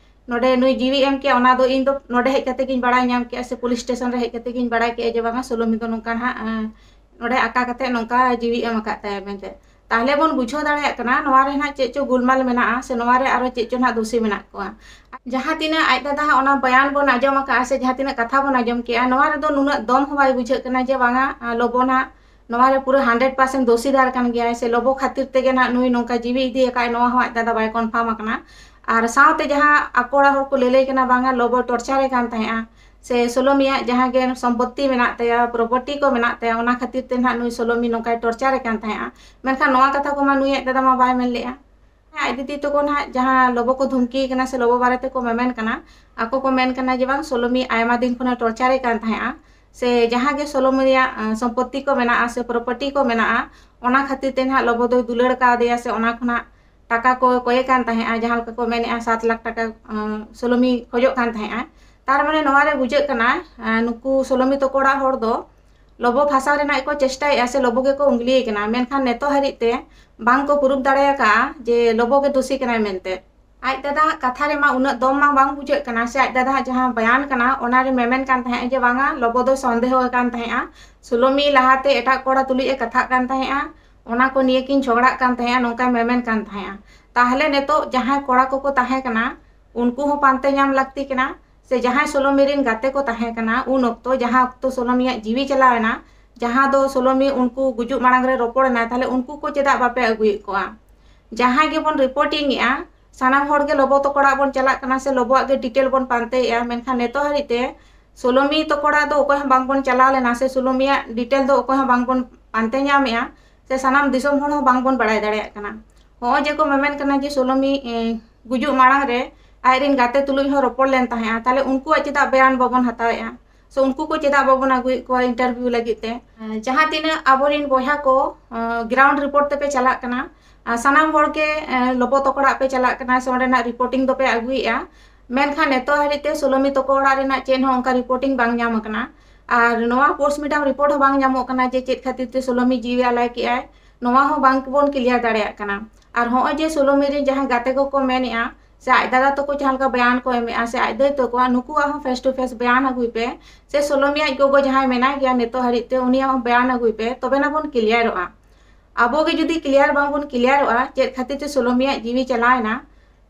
ᱱᱚᱰᱮ ᱱᱩᱭ ᱡᱤᱣᱤ ᱮᱢ ᱠᱮᱜᱼᱟ, ᱚᱱᱟ ᱫᱚ ᱤᱧ ᱫᱚ ᱱᱚᱰᱮ ᱦᱮᱡ ᱠᱟᱛᱮ ᱜᱤᱧ ᱵᱟᱲᱟᱭ ᱧᱟᱢ ᱠᱮᱜᱼᱟ, ᱥᱮ ᱯᱩᱞᱤᱥ ᱥᱴᱮᱥᱚᱱ ᱨᱮ ᱦᱮᱡ ᱠᱟᱛᱮ ᱜᱤᱧ ᱵᱟᱲᱟᱭ ᱠᱮᱜᱼᱟ ᱡᱮ ᱵᱟᱝᱟ, ᱥᱳᱞᱳᱢᱤ ᱫᱚ ᱱᱚᱝᱠᱟ ᱱᱟᱦᱟᱜ, ᱮ, ᱱᱚᱰᱮ ᱟᱠᱟ ᱠᱟᱛᱮ ᱱᱚᱝᱠᱟ ᱡᱤᱣᱤ ᱮᱢ ᱟᱠᱟᱫ ᱛᱟᱭᱟ ᱢᱮᱱᱛᱮ᱾ ᱛᱟᱦᱞᱮ ᱵᱚᱱ ᱵᱩᱡᱷᱟᱹᱣ ᱫᱟᱲᱮᱭᱟᱜ ᱠᱟᱱᱟ ᱱᱚᱣᱟ ᱨᱮ ᱱᱟᱦᱟᱜ ᱪᱮᱫ ᱪᱚ ᱜᱩᱞᱢᱟᱞ ᱢᱮᱱᱟᱜᱼᱟ, ᱥᱮ ᱱᱚᱣᱟ ᱨᱮ ᱟᱨᱚ ᱪᱮᱫ ᱪᱚ ᱱᱟᱦᱟᱜ ᱫᱳᱥᱤ ᱢᱮᱱᱟᱜ ᱠᱚᱣᱟ᱾ ᱡᱟᱦᱟᱸ ᱛᱤᱱᱟᱹᱜ ᱟᱡ ᱫᱟᱫᱟ ᱦᱟᱸᱜ ᱚᱱᱟ ᱵᱚᱭᱟᱱ ᱵᱚᱱ ᱟᱸᱡᱚᱢ ᱟᱠᱟᱜᱼᱟ, ᱥᱮ ᱡᱟᱦᱟᱸ ᱛᱤᱱᱟᱹᱜ ᱠᱟᱛᱷᱟ ᱵᱚᱱ ᱟᱸᱡᱚᱢ ᱠᱮᱜᱼᱟ, ᱱᱚᱣᱟ ᱨᱮᱫᱚ ᱱᱩᱱᱟᱹᱜ ᱫᱚᱢ ᱦᱚᱸ ᱵᱟᱭ ᱵᱩᱡᱷᱟᱹᱜ ᱠᱟᱱᱟ ᱡᱮ ᱵᱟᱝᱟ, ᱟ, ᱞᱚᱵᱚ ᱱᱟᱦᱟᱜ ᱱᱚᱣᱟ ᱨᱮ ᱯᱩᱨᱟᱹ ᱦᱟᱱᱰᱨᱮᱰ ᱯᱟᱨᱥᱮᱱᱴ ᱫᱳᱥᱤᱫᱟᱨ ᱠᱟᱱ ᱜᱮᱭᱟᱭ, ᱥᱮ ᱞᱚᱵᱚ ᱠᱷᱟᱹᱛᱤᱨ ᱛᱮᱜᱮ ᱱᱟᱦᱟᱜ ᱱᱩᱭ ᱱᱚᱝᱠᱟ ᱡᱤᱣᱤ ᱤᱫᱤ ᱟᱠᱟᱫ, ᱱᱚᱣᱟ ᱦᱚᱸ ᱟᱡ ᱫᱟᱫᱟ ᱵᱟᱭ ᱠᱚᱱᱯᱷᱟᱨᱢ ᱟᱠᱟᱱᱟ᱾ ᱟᱨ ᱥᱟᱶᱛᱮ ᱡᱟᱦᱟᱸ ᱟᱠᱚ ᱚᱲᱟᱜ ᱦᱚᱲ ᱠᱚ ᱞᱟᱹᱞᱟᱹᱭ ᱠᱟᱱᱟ, ᱵᱟᱝᱟ ᱞᱚᱵᱚ ᱴᱚᱨᱪᱟᱨᱮ ᱠᱟᱱ ᱛᱟᱦᱮᱸᱜᱼᱟ, ᱥᱮ ᱥᱳᱞᱳᱢᱤᱭᱟᱜ ᱡᱟᱦᱟᱸ ᱜᱮ ᱥᱚᱢᱯᱚᱛᱛᱤ ᱢᱮᱱᱟᱜ ᱛᱟᱭᱟ, ᱯᱨᱚᱯᱟᱨᱴᱤ ᱠᱚ ᱢᱮᱱᱟᱜ ᱛᱟᱭᱟ, ᱚᱱᱟ ᱠᱷᱟᱹᱛᱤᱨ ᱛᱮ ᱱᱟᱦᱟᱜ ᱱᱩᱭ ᱥᱳᱞᱳᱢᱤ ᱱᱚᱝᱠᱟᱭ ᱴᱚᱨᱪᱟᱨᱮ ᱠᱟᱱ ᱛᱟᱦᱮᱸᱜᱼᱟ᱾ ᱢᱮᱱᱠᱷᱟᱱ ᱱᱚᱣᱟ ᱠᱟᱛᱷᱟ ᱠᱚᱢᱟ ᱱᱩᱭ ᱟᱡ ᱫᱟᱫᱟ ᱢᱟ ᱵᱟᱭ ᱢᱮᱱ ᱞᱮᱜᱼᱟ᱾ ᱟᱡ ᱫᱤᱫᱤ ᱛᱟᱠᱚ ᱱᱟᱦᱟᱜ ᱡᱟᱦᱟᱸ ᱞᱚᱵᱚ ᱠᱚ ᱫᱷᱩᱢᱠᱤ ᱠᱟᱱᱟ ᱥᱮ ᱞᱚᱵᱚ ᱵᱟᱨᱮ ᱛᱮᱠᱚ ᱢᱮᱢᱮᱱ ᱠᱟᱱᱟ, ᱟᱠᱚ ᱠᱚ ᱢᱮᱱ ᱠᱟᱱᱟ ᱡᱮ ᱵᱟᱝ, ᱥᱳᱞᱳᱢᱤ ᱟᱭᱢᱟ ᱫᱤᱱ ᱠᱷᱚᱱᱮ ᱴᱚᱨᱪᱟᱨᱮ ᱠᱟᱱ ᱛᱟᱦᱮᱸᱜᱼᱟ, ᱥᱮ ᱡᱟᱦᱟᱸ ᱜᱮ ᱥᱳᱞᱳᱢᱤ ᱨᱮᱭᱟᱜ, ᱟᱸ, ᱥᱚᱢᱯᱚᱛᱛᱤ ᱠᱚ ᱢᱮᱱᱟᱜᱼᱟ ᱥᱮ ᱯᱨᱚᱯᱟᱨᱴᱤ ᱠᱚ ᱢᱮᱱᱟᱜᱼᱟ, ᱚᱱᱟ ᱠᱷᱟᱹᱛᱤᱨ ᱛᱮ ᱱᱟᱦᱟᱜ ᱞᱚᱵᱚ ᱫᱚᱭ ᱫᱩᱞᱟᱹᱲ ᱠᱟᱣᱫᱮᱭᱟ ᱥᱮ ᱚᱱᱟ ᱠᱷᱚᱱᱟᱜ ᱴᱟᱠᱟ ᱠᱚ ᱠᱚᱭᱮ ᱠᱟᱱ ᱛᱟᱦᱮᱸᱜᱼᱟ, ᱡᱟᱦᱟᱸ ᱞᱮᱠᱟ ᱠᱚ ᱢᱮᱱᱮᱜᱼᱟ, ᱥᱟᱛ ᱞᱟᱠᱷ ᱴᱟᱠᱟ, ᱟᱸ, ᱥᱳᱞᱳᱢᱤ ᱠᱷᱚᱡᱚᱜ ᱠᱟᱱ ᱛᱟᱦᱮᱸᱜᱼᱟ᱾ ᱛᱟᱨ ᱢᱟᱱᱮ ᱱᱚᱣᱟ ᱨᱮ ᱵᱩᱡᱷᱟᱹᱜ ᱠᱟᱱᱟ, ᱟᱸ, ᱱᱩᱠᱩ ᱥᱳᱞᱳᱢᱤ ᱛᱟᱠᱚ ᱚᱲᱟᱜ ᱦᱚᱲ ᱫᱚ ᱞᱚᱵᱚ ᱯᱷᱟᱸᱥᱟᱣ ᱨᱮᱱᱟᱜ ᱜᱮᱠᱚ ᱪᱮᱥᱴᱟᱭᱮᱜᱼᱟ ᱥᱮ ᱞᱚᱵᱚ ᱜᱮᱠᱚ ᱩᱝᱜᱽᱞᱤᱭᱮ ᱠᱟᱱᱟ, ᱢᱮᱱᱠᱷᱟᱱ ᱱᱤᱛᱚᱜ ᱦᱟᱹᱨᱤᱡ ᱛᱮ ᱵᱟᱝ ᱠᱚ ᱯᱨᱩᱯ ᱫᱟᱲᱮ ᱟᱠᱟᱜᱼᱟ ᱡᱮ ᱞᱚᱵᱚ ᱜᱮ ᱫᱳᱥᱤ ᱠᱟᱱᱟᱭ ᱢᱮᱱᱛᱮ᱾ ᱟᱡ ᱫᱟᱫᱟᱣᱟᱜ ᱠᱟᱛᱷᱟ ᱨᱮᱢᱟ ᱩᱱᱟᱹᱜ ᱫᱚᱢ ᱢᱟ ᱵᱟᱝ ᱵᱩᱡᱷᱟᱹᱜ ᱠᱟᱱᱟ, ᱥᱮ ᱟᱡ ᱫᱟᱫᱟᱣᱟᱜ ᱡᱟᱦᱟᱸ ᱵᱟᱭᱟᱱ ᱠᱟᱱᱟ, ᱚᱱᱟ ᱨᱮ ᱢᱮᱢᱮᱱ ᱠᱟᱱ ᱛᱟᱦᱮᱸᱜᱼᱟ ᱡᱮ ᱵᱟᱝᱟ, ᱞᱚᱵᱚ ᱫᱚᱭ ᱥᱚᱱᱫᱮᱦᱚ ᱟᱠᱟᱱ ᱛᱟᱦᱮᱸᱜᱼᱟ, ᱥᱳᱞᱳᱢᱤ ᱞᱟᱦᱟᱛᱮ ᱮᱴᱟᱜ ᱠᱚᱲᱟ ᱛᱩᱞᱩᱡ ᱮ ᱠᱟᱛᱷᱟᱜ ᱠᱟᱱ ᱛᱟᱦᱮᱸᱜᱼᱟ, ᱚᱱᱟ ᱠᱚ ᱱᱤᱭᱮ ᱠᱤᱱ ᱡᱷᱚᱜᱽᱲᱟᱜ ᱠᱟᱱ ᱛᱟᱦᱮᱸᱜᱼᱟ, ᱱᱚᱝᱠᱟᱭ ᱢᱮᱢᱮᱱ ᱠᱟᱱ ᱛᱟᱦᱮᱸᱜᱼᱟ᱾ ᱛᱟᱦᱞᱮ ᱱᱤᱛᱚᱜ ᱡᱟᱦᱟᱸᱭ ᱠᱚᱲᱟ ᱠᱚᱠᱚ ᱛᱟᱦᱮᱸ ᱠᱟᱱᱟ, ᱩᱱᱠᱩ ᱦᱚᱸ ᱯᱟᱱᱛᱮ ᱧᱟᱢ ᱞᱟᱹᱠᱛᱤ ᱠᱟᱱᱟ, ᱥᱮ ᱡᱟᱦᱟᱸᱭ ᱥᱳᱞᱳᱢᱤ ᱨᱮᱱ ᱜᱟᱛᱮ ᱠᱚ ᱛᱟᱦᱮᱸ ᱠᱟᱱᱟ, ᱩᱱ ᱚᱠᱛᱚ ᱡᱟᱦᱟᱸ ᱚᱠᱛᱚ ᱥᱳᱞᱳᱢᱤᱭᱟᱜ ᱡᱤᱣᱤ ᱪᱟᱞᱟᱣ ᱮᱱᱟ, ᱡᱟᱦᱟᱸ ᱫᱚ ᱥᱳᱞᱳᱢᱤ ᱩᱱᱠᱩ ᱜᱩᱡᱩᱜ ᱢᱟᱲᱟᱝ ᱨᱮ ᱨᱚᱯᱚᱲ ᱮᱱᱟ, ᱛᱟᱦᱞᱮ ᱩᱱᱠᱩ ᱠᱚ ᱪᱮᱫᱟᱜ ᱵᱟᱯᱮ ᱟᱹᱜᱩᱭᱮᱫ ᱠᱚᱣᱟ? ᱡᱟᱦᱟᱸᱭ ᱜᱮᱵᱚᱱ ᱨᱤᱯᱳᱨᱴᱤᱝ ᱮᱜᱼᱟ, ᱥᱟᱱᱟᱢ ᱦᱚᱲ ᱜᱮ ᱞᱚᱵᱚ ᱛᱟᱠᱚ ᱚᱲᱟᱜ ᱵᱚᱱ ᱪᱟᱞᱟᱜ ᱠᱟᱱᱟ ᱥᱮ ᱞᱚᱵᱚᱣᱟᱜ ᱜᱮ ᱰᱤᱴᱮᱞ ᱵᱚᱱ ᱯᱟᱱᱛᱮᱭᱮᱜᱼᱟ, ᱢᱮᱱᱠᱷᱟᱱ ᱱᱤᱛᱚᱜ ᱦᱟᱹᱨᱤᱡ ᱛᱮ ᱥᱳᱞᱳᱢᱤ ᱛᱟᱠᱚ ᱚᱲᱟᱜ ᱫᱚ ᱚᱠᱚᱭ ᱦᱚᱸ ᱵᱟᱝᱵᱚᱱ ᱪᱟᱞᱟᱣ ᱞᱮᱱᱟ ᱥᱮ ᱥᱳᱞᱳᱢᱤᱭᱟᱜ ᱰᱤᱴᱮᱞ ᱫᱚ ᱚᱠᱚᱭ ᱦᱚᱸ ᱵᱟᱝᱵᱚᱱ ᱯᱟᱱᱛᱮ ᱧᱟᱢᱮᱜᱼᱟ, ᱥᱮ ᱥᱟᱱᱟᱢ ᱫᱤᱥᱚᱢ ᱦᱚᱲ ᱦᱚᱸ ᱵᱟᱝᱵᱚᱱ ᱵᱟᱲᱟᱭ ᱫᱟᱲᱮᱭᱟᱜ ᱠᱟᱱᱟ᱾ ᱦᱚᱸᱜᱼᱚᱭ ᱡᱮ ᱠᱚ ᱢᱮᱢᱮᱱ ᱠᱟᱱᱟ ᱡᱮ ᱥᱳᱞᱳᱢᱤ, ᱮ, ᱜᱩᱡᱩᱜ ᱢᱟᱲᱟᱝ ᱨᱮ ᱟᱡ ᱨᱮᱱ ᱜᱟᱛᱮ ᱛᱩᱞᱩᱡ ᱦᱚᱸ ᱨᱚᱯᱚᱲ ᱞᱮᱱ ᱛᱟᱦᱮᱸᱜᱼᱟ, ᱛᱟᱦᱞᱮ ᱩᱱᱠᱩᱣᱟᱜ ᱪᱮᱫᱟᱜ ᱵᱚᱭᱟᱱ ᱵᱟᱵᱚᱱ ᱦᱟᱛᱟᱣᱮᱜᱼᱟ? ᱥᱮ ᱩᱱᱠᱩ ᱠᱚ ᱪᱮᱫᱟᱜ ᱵᱟᱵᱚᱱ ᱟᱹᱜᱩᱭᱮᱫ ᱠᱚᱣᱟ ᱤᱱᱴᱟᱨᱵᱷᱤᱭᱩ ᱞᱟᱹᱜᱤᱫ ᱛᱮ? ᱡᱟᱦᱟᱸ ᱛᱤᱱᱟᱹᱜ ᱟᱵᱚᱨᱮᱱ ᱵᱚᱭᱦᱟ ᱠᱚ, ᱟᱸ, ᱜᱨᱟᱣᱩᱱᱰ ᱨᱤᱯᱳᱨᱴ ᱛᱮᱯᱮ ᱪᱟᱞᱟᱜ ᱠᱟᱱᱟ, ᱟᱨ ᱥᱟᱱᱟᱢ ᱦᱚᱲ ᱜᱮ, ᱮᱸ, ᱞᱚᱵᱚ ᱛᱟᱠᱚ ᱚᱲᱟᱜ ᱯᱮ ᱪᱟᱞᱟᱜ ᱠᱟᱱᱟ ᱥᱮ ᱚᱸᱰᱮᱱᱟᱜ ᱨᱤᱯᱳᱨᱴᱤᱝ ᱫᱚᱯᱮ ᱟᱹᱜᱩᱭᱮᱫᱼᱟ, ᱢᱮᱱᱠᱷᱟᱱ ᱱᱤᱛᱚᱜ ᱦᱟᱹᱨᱤᱡ ᱛᱮ ᱥᱳᱞᱳᱢᱤ ᱛᱟᱠᱚ ᱚᱲᱟᱜ ᱨᱮᱱᱟᱜ ᱪᱮᱫ ᱦᱚᱸ ᱚᱱᱠᱟ ᱨᱤᱯᱳᱨᱴᱤᱝ ᱵᱟᱝ ᱧᱟᱢ ᱟᱠᱟᱱᱟ᱾ ᱟᱨ ᱱᱚᱣᱟ ᱯᱳᱥᱴᱢᱚᱨᱴᱮᱢ ᱨᱤᱯᱳᱨᱴ ᱦᱚᱸ ᱵᱟᱝ ᱧᱟᱢᱚᱜ ᱠᱟᱱᱟ ᱡᱮ ᱪᱮᱫ ᱠᱷᱟᱹᱛᱤᱨ ᱛᱮ ᱥᱳᱞᱳᱢᱤ ᱡᱤᱣᱤ ᱟᱞᱟᱭ ᱠᱮᱜᱼᱟᱭ, ᱱᱚᱣᱟ ᱦᱚᱸ ᱵᱟᱝ ᱵᱚᱱ ᱠᱞᱤᱭᱟᱨ ᱫᱟᱲᱮᱭᱟᱜ ᱠᱟᱱᱟ᱾ ᱟᱨ ᱦᱚᱸᱜᱼᱚᱭ ᱡᱮ ᱥᱳᱞᱳᱢᱤ ᱨᱮᱱ ᱡᱟᱦᱟᱸ ᱜᱟᱛᱮ ᱠᱚᱠᱚ ᱢᱮᱱᱮᱜᱼᱟ, ᱥᱮ ᱟᱡ ᱫᱟᱫᱟ ᱛᱟᱠᱚ ᱡᱟᱦᱟᱸ ᱞᱮᱠᱟ ᱵᱚᱭᱟᱱ ᱠᱚ ᱮᱢᱮᱜᱼᱟ, ᱥᱮ ᱟᱡ ᱫᱟᱹᱭ ᱛᱟᱠᱚᱣᱟᱜ, ᱱᱩᱠᱩᱣᱟᱜ ᱦᱚᱸ ᱯᱷᱮᱥ ᱴᱩ ᱯᱷᱮᱥ ᱵᱚᱭᱟᱱ ᱟᱹᱜᱩᱭ ᱯᱮ, ᱥᱮ ᱥᱳᱞᱳᱢᱤ ᱟᱡ ᱜᱚᱜᱚ ᱡᱟᱦᱟᱸᱭ ᱢᱮᱱᱟᱭ ᱜᱮᱭᱟ ᱱᱤᱛᱚᱜ ᱦᱟᱹᱨᱤᱡ ᱛᱮ, ᱩᱱᱤᱭᱟᱜ ᱦᱚᱸ ᱵᱚᱭᱟᱱ ᱟᱹᱜᱩᱭ ᱯᱮ, ᱛᱚᱵᱮᱱᱟ ᱵᱚᱱ ᱠᱞᱤᱭᱟᱨᱚᱜᱼᱟ᱾ ᱟᱵᱚ ᱜᱮ ᱡᱩᱫᱤ ᱠᱞᱤᱭᱟᱨ ᱵᱟᱝᱵᱚᱱ ᱠᱞᱤᱭᱟᱨᱚᱜᱼᱟ ᱪᱮᱫ ᱠᱷᱟᱹᱛᱤᱨ ᱛᱮ ᱥᱳᱞᱳᱢᱤᱭᱟᱜ ᱡᱤᱣᱤ ᱪᱟᱞᱟᱣ ᱮᱱᱟ,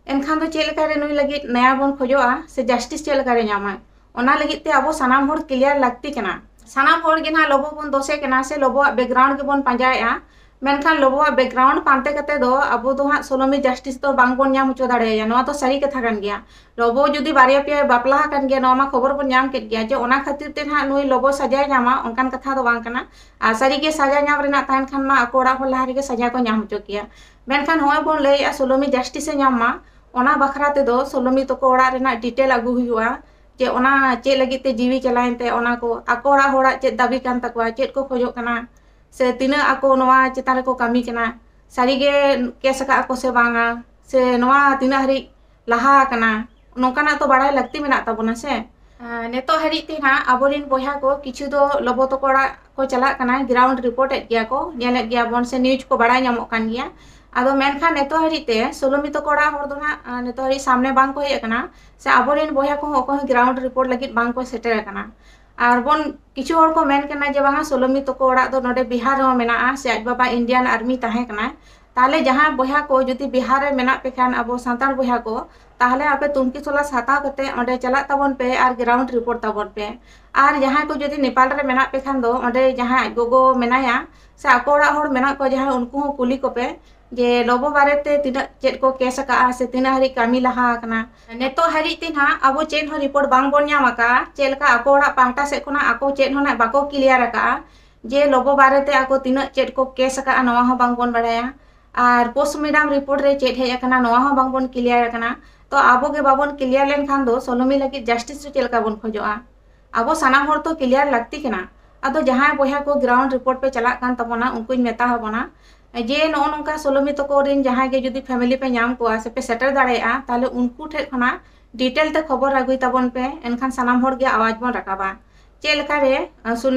ᱮᱱᱠᱷᱟᱱ ᱫᱚ ᱪᱮᱫ ᱞᱮᱠᱟᱨᱮ ᱱᱩᱭ ᱞᱟᱹᱜᱤᱫ ᱱᱮᱭᱟ ᱵᱚᱱ ᱠᱷᱚᱡᱚᱜᱼᱟ ᱥᱮ ᱡᱟᱥᱴᱤᱥ ᱪᱮᱫ ᱞᱮᱠᱟᱨᱮ ᱧᱟᱢᱟᱭ? ᱚᱱᱟ ᱞᱟᱹᱜᱤᱫ ᱛᱮ ᱟᱵᱚ ᱥᱟᱱᱟᱢ ᱦᱚᱲ ᱠᱞᱤᱭᱟᱨ ᱞᱟᱹᱠᱛᱤ ᱠᱟᱱᱟ᱾ ᱥᱟᱱᱟᱢ ᱦᱚᱲ ᱜᱮ ᱱᱟᱦᱟᱜ ᱞᱚᱵᱚ ᱵᱚᱱ ᱫᱳᱥᱮ ᱠᱟᱱᱟ ᱥᱮ ᱞᱚᱵᱚᱣᱟᱜ ᱵᱮᱠᱜᱨᱟᱣᱩᱱᱰ ᱜᱮᱵᱚᱱ ᱯᱟᱸᱡᱟᱭᱮᱫᱼᱟ, ᱢᱮᱱᱠᱷᱟᱱ ᱞᱚᱵᱚᱣᱟᱜ ᱵᱮᱠᱜᱨᱟᱣᱩᱱᱰ ᱯᱟᱱᱛᱮ ᱠᱟᱛᱮ ᱫᱚ ᱟᱵᱚ ᱫᱚ ᱦᱟᱸᱜ ᱥᱳᱞᱳᱢᱤ ᱡᱟᱥᱴᱤᱥ ᱫᱚ ᱵᱟᱝᱵᱚᱱ ᱧᱟᱢ ᱦᱚᱪᱚ ᱫᱟᱲᱮᱭᱟᱭᱟ᱾ ᱱᱚᱣᱟ ᱫᱚ ᱥᱟᱹᱨᱤ ᱠᱟᱛᱷᱟ ᱠᱟᱱ ᱜᱮᱭᱟ᱾ ᱞᱚᱵᱚ ᱡᱩᱫᱤ ᱵᱟᱨᱭᱟ ᱯᱮᱭᱟᱭ ᱵᱟᱯᱞᱟ ᱟᱠᱟᱱ ᱜᱮᱭᱟ, ᱱᱚᱣᱟ ᱢᱟ ᱠᱷᱚᱵᱚᱨ ᱵᱚᱱ ᱧᱟᱢ ᱠᱮᱫ ᱜᱮᱭᱟ ᱡᱮ ᱚᱱᱟ ᱠᱷᱟᱹᱛᱤᱨ ᱛᱮ ᱱᱟᱦᱟᱜ ᱱᱩᱭ ᱞᱚᱵᱚ ᱥᱟᱡᱟᱭ ᱧᱟᱢᱟ, ᱚᱱᱠᱟᱱ ᱠᱟᱛᱷᱟ ᱫᱚ ᱵᱟᱝ ᱠᱟᱱᱟ᱾ ᱟᱨ ᱥᱟᱹᱨᱤᱜᱮ ᱥᱟᱡᱟ ᱧᱟᱢ ᱨᱮᱱᱟᱜ ᱛᱟᱦᱮᱱ ᱠᱷᱟᱱ ᱢᱟ ᱟᱠᱚ ᱚᱲᱟᱜ ᱦᱚᱲ ᱞᱟᱦᱟ ᱨᱮᱜᱮ ᱥᱟᱡᱟ ᱠᱚ ᱧᱟᱢ ᱦᱚᱪᱚ ᱠᱮᱭᱟ᱾ ᱢᱮᱱᱠᱷᱟᱱ ᱱᱚᱜᱼᱚᱭ ᱵᱚᱱ ᱞᱟᱹᱭᱮᱫᱼᱟ ᱥᱳᱞᱳᱢᱤ ᱡᱟᱥᱴᱤᱥ ᱮ ᱧᱟᱢ ᱢᱟ, ᱚᱱᱟ ᱵᱟᱠᱷᱨᱟ ᱛᱮᱫᱚ ᱥᱳᱞᱳᱢᱤ ᱛᱟᱠᱚ ᱚᱲᱟᱜ ᱨᱮᱱᱟᱜ ᱰᱤᱴᱮᱞ ᱟᱹᱜᱩ ᱦᱩᱭᱩᱜᱼᱟ, ᱡᱮ ᱚᱱᱟ ᱪᱮᱫ ᱞᱟᱹᱜᱤᱫ ᱛᱮ ᱡᱤᱣᱤ ᱪᱟᱞᱟᱣᱮᱱ ᱛᱟᱭᱟ, ᱚᱱᱟ ᱠᱚ ᱟᱠᱚ ᱚᱲᱟᱜ ᱦᱚᱲᱟᱜ ᱪᱮᱫ ᱫᱟᱹᱵᱤ ᱠᱟᱱ ᱛᱟᱠᱚᱣᱟ, ᱪᱮᱫ ᱠᱚ ᱠᱷᱚᱡᱚᱜ ᱠᱟᱱᱟ, ᱥᱮ ᱛᱤᱱᱟᱹᱜ ᱟᱠᱚ ᱱᱚᱣᱟ ᱪᱮᱛᱟᱱ ᱨᱮᱠᱚ ᱠᱟᱹᱢᱤ ᱠᱟᱱᱟ, ᱥᱟᱹᱨᱤᱜᱮ ᱠᱮᱥ ᱟᱠᱟᱫ ᱟᱠᱚ ᱥᱮ ᱵᱟᱝᱟ, ᱥᱮ ᱱᱚᱣᱟ ᱛᱤᱱᱟᱹᱜ ᱦᱟᱹᱨᱤᱡ ᱞᱟᱦᱟ ᱟᱠᱟᱱᱟ, ᱱᱚᱝᱠᱟᱱᱟᱜ ᱛᱚ ᱵᱟᱲᱟᱭ ᱞᱟᱹᱠᱛᱤ ᱢᱮᱱᱟᱜ ᱛᱟᱵᱚᱱᱟ ᱥᱮ᱾ ᱟᱨ ᱱᱤᱛᱚᱜ ᱦᱟᱹᱨᱤᱡ ᱛᱮ ᱱᱟᱦᱟᱜ ᱟᱵᱚᱨᱮᱱ ᱵᱚᱭᱦᱟ ᱠᱚ ᱠᱤᱪᱷᱩ ᱫᱚ ᱞᱚᱵᱚ ᱛᱟᱠᱚ ᱚᱲᱟᱜ ᱠᱚ ᱪᱟᱞᱟᱜ ᱠᱟᱱᱟ, ᱜᱨᱟᱣᱩᱱᱰ ᱨᱤᱯᱳᱨᱴ ᱮᱫ ᱜᱮᱭᱟ ᱠᱚ, ᱧᱮᱞᱮᱫ ᱜᱮᱭᱟ ᱵᱚᱱ ᱥᱮ ᱱᱤᱭᱩᱡᱽ ᱠᱚ ᱵᱟᱲᱟᱭ ᱧᱟᱢᱚᱜ ᱠᱟᱱ ᱜᱮᱭᱟ᱾ ᱟᱫᱚ ᱢᱮᱱᱠᱷᱟᱱ ᱱᱤᱛᱚᱜ ᱦᱟᱹᱨᱤᱡ ᱛᱮ ᱥᱳᱞᱳᱢᱤ ᱛᱟᱠᱚ ᱚᱲᱟᱜ ᱦᱚᱲ ᱫᱚ ᱱᱟᱦᱟᱜ, ᱟᱨ, ᱱᱤᱛᱚᱜ ᱦᱟᱹᱨᱤᱡ ᱥᱟᱢᱱᱮ ᱵᱟᱝ ᱠᱚ ᱦᱮᱡ ᱟᱠᱟᱱᱟ, ᱥᱮ ᱟᱵᱚᱨᱮᱱ ᱵᱚᱭᱦᱟ ᱠᱚᱦᱚᱸ ᱚᱠᱚᱭ ᱦᱚᱸ ᱜᱨᱟᱣᱩᱱᱰ ᱨᱤᱯᱳᱨᱴ ᱞᱟᱹᱜᱤᱫ ᱵᱟᱝ ᱠᱚ ᱥᱮᱴᱮᱨ ᱟᱠᱟᱱᱟ᱾ ᱟᱨ ᱵᱚᱱ ᱠᱤᱪᱷᱩ ᱦᱚᱲ ᱠᱚ ᱢᱮᱱ ᱠᱟᱱᱟ ᱡᱮ ᱵᱟᱝᱟ ᱥᱳᱞᱳᱢᱤ ᱛᱟᱠᱚ ᱚᱲᱟᱜ ᱫᱚ ᱱᱚᱰᱮ ᱵᱤᱦᱟᱨ ᱨᱮᱦᱚᱸ ᱢᱮᱱᱟᱜᱼᱟ, ᱥᱮ ᱟᱡ ᱵᱟᱵᱟ ᱤᱱᱰᱤᱭᱟᱱ ᱟᱨᱢᱤ ᱛᱟᱦᱮᱸ ᱠᱟᱱᱟᱭ᱾ ᱛᱟᱦᱚᱞᱮ ᱡᱟᱦᱟᱸᱭ ᱵᱚᱭᱦᱟ ᱠᱚ ᱡᱩᱫᱤ ᱵᱤᱦᱟᱨ ᱨᱮ ᱢᱮᱱᱟᱜ ᱯᱮ ᱠᱷᱟᱱ ᱟᱵᱚ ᱥᱟᱱᱛᱟᱲ ᱵᱚᱭᱦᱟ ᱠᱚ, ᱛᱟᱦᱚᱞᱮ ᱟᱯᱮ ᱛᱩᱝᱠᱤ ᱛᱚᱞᱟᱥ ᱦᱟᱛᱟᱣ ᱠᱟᱛᱮ ᱚᱸᱰᱮ ᱪᱟᱞᱟᱜ ᱛᱟᱵᱚᱱ ᱯᱮ ᱟᱨ ᱜᱨᱟᱣᱩᱱᱰ ᱨᱤᱯᱳᱨᱴ ᱛᱟᱵᱚᱱ ᱯᱮ᱾ ᱟᱨ ᱡᱟᱦᱟᱸᱭ ᱠᱚ ᱡᱩᱫᱤ ᱱᱮᱯᱟᱞ ᱨᱮ ᱢᱮᱱᱟᱜ ᱯᱮ ᱠᱷᱟᱱ ᱫᱚ ᱚᱸᱰᱮ ᱡᱟᱦᱟᱸᱭ ᱟᱡ ᱜᱚᱜᱚ ᱢᱮᱱᱟᱭᱟ ᱥᱮ ᱟᱠᱚ ᱚᱲᱟᱜ ᱦᱚᱲ ᱢᱮᱱᱟᱜ ᱠᱚᱣᱟ ᱡᱟᱦᱟᱸᱭ, ᱩᱱᱠᱩ ᱦᱚᱸ ᱠᱩᱞᱤ ᱠᱚᱯᱮ ᱡᱮ ᱞᱚᱵᱚ ᱵᱟᱨᱮᱛᱮ ᱛᱤᱱᱟᱹᱜ ᱪᱮᱫ ᱠᱚ ᱠᱮᱥ ᱟᱠᱟᱜᱼᱟ ᱥᱮ ᱛᱤᱱᱟᱹᱜ ᱦᱟᱹᱨᱤᱡ ᱠᱟᱹᱢᱤ ᱞᱟᱦᱟ ᱟᱠᱟᱱᱟ᱾ ᱱᱤᱛᱚᱜ ᱦᱟᱹᱨᱤᱡ ᱛᱮ ᱱᱟᱦᱟᱜ ᱟᱵᱚ ᱪᱮᱫ ᱦᱚᱸ ᱨᱤᱯᱳᱨᱴ ᱵᱟᱝ ᱵᱚᱱ ᱧᱟᱢ ᱟᱠᱟᱜᱼᱟ, ᱪᱮᱫ ᱞᱮᱠᱟ ᱟᱠᱚ ᱚᱲᱟᱜ ᱯᱟᱦᱴᱟ ᱥᱮᱫ ᱠᱷᱚᱱᱟᱜ ᱟᱠᱚ ᱪᱮᱫ ᱦᱚᱸ ᱱᱟᱦᱟᱜ ᱵᱟᱠᱚ ᱠᱞᱤᱭᱟᱨ ᱟᱠᱟᱜᱼᱟ ᱡᱮ ᱞᱚᱵᱚ ᱵᱟᱨᱮᱛᱮ ᱟᱠᱚ ᱛᱤᱱᱟᱹᱜ ᱪᱮᱫ ᱠᱚ ᱠᱮᱥ ᱟᱠᱟᱜᱼᱟ, ᱱᱚᱣᱟ ᱦᱚᱸ ᱵᱟᱝ ᱵᱚᱱ ᱵᱟᱲᱟᱭᱟ᱾ ᱟᱨ ᱯᱳᱥᱴᱢᱚᱨᱴᱮᱢ ᱨᱤᱯᱳᱨᱴ ᱨᱮ ᱪᱮᱫ ᱦᱮᱡ ᱟᱠᱟᱱᱟ, ᱱᱚᱣᱟ ᱦᱚᱸ ᱵᱟᱝ ᱵᱚᱱ ᱠᱞᱤᱭᱟᱨ ᱟᱠᱟᱱᱟ᱾ ᱛᱚ ᱟᱵᱚ ᱜᱮ ᱵᱟᱵᱚᱱ ᱠᱞᱤᱭᱟᱨ ᱞᱮᱱᱠᱷᱟᱱ ᱫᱚ ᱥᱳᱞᱳᱢᱤ ᱞᱟᱹᱜᱤᱫ ᱡᱟᱥᱴᱤᱥ ᱫᱚ ᱪᱮᱫ ᱞᱮᱠᱟ ᱵᱚᱱ ᱠᱷᱚᱡᱚᱜᱼᱟ? ᱟᱵᱚ ᱥᱟᱱᱟᱢ ᱦᱚᱲ ᱛᱚ ᱠᱞᱤᱭᱟᱨ ᱞᱟᱹᱠᱛᱤ ᱠᱟᱱᱟ᱾ ᱟᱫᱚ ᱡᱟᱦᱟᱸᱭ ᱵᱚᱭᱦᱟ ᱠᱚ ᱜᱨᱟᱣᱩᱱᱰ ᱨᱤᱯᱳᱨᱴ ᱯᱮ ᱪᱟᱞᱟᱜ ᱠᱟᱱ ᱛᱟᱵᱚᱱᱟ, ᱩᱱᱠᱩᱧ ᱢᱮᱛᱟ ᱟᱵᱚᱱᱟ ᱡᱮ ᱱᱚᱜᱼᱚ ᱱᱚᱝᱠᱟ ᱥᱳᱞᱳᱢᱤ ᱛᱟᱠᱚ ᱨᱮᱱ ᱡᱟᱦᱟᱸᱭ ᱜᱮ ᱡᱩᱫᱤ ᱯᱷᱮᱢᱮᱞᱤ ᱯᱮ ᱧᱟᱢ ᱠᱚᱣᱟ ᱥᱮ ᱯᱮ ᱥᱮᱴᱮᱨ ᱫᱟᱲᱮᱭᱟᱜᱼᱟ, ᱛᱟᱦᱞᱮ ᱩᱱᱠᱩ ᱴᱷᱮᱱ ᱠᱷᱚᱱᱟᱜ ᱰᱤᱴᱮᱞ ᱛᱮ ᱠᱷᱚᱵᱚᱨ ᱟᱹᱜᱩᱭ ᱛᱟᱵᱚᱱ ᱯᱮ, ᱮᱱᱠᱷᱟᱱ ᱥᱟᱱᱟᱢ ᱦᱚᱲ ᱜᱮ ᱟᱣᱟᱡ ᱵᱚᱱ ᱨᱟᱠᱟᱵᱟ᱾ ᱪᱮᱫ ᱞᱮᱠᱟ ᱨᱮ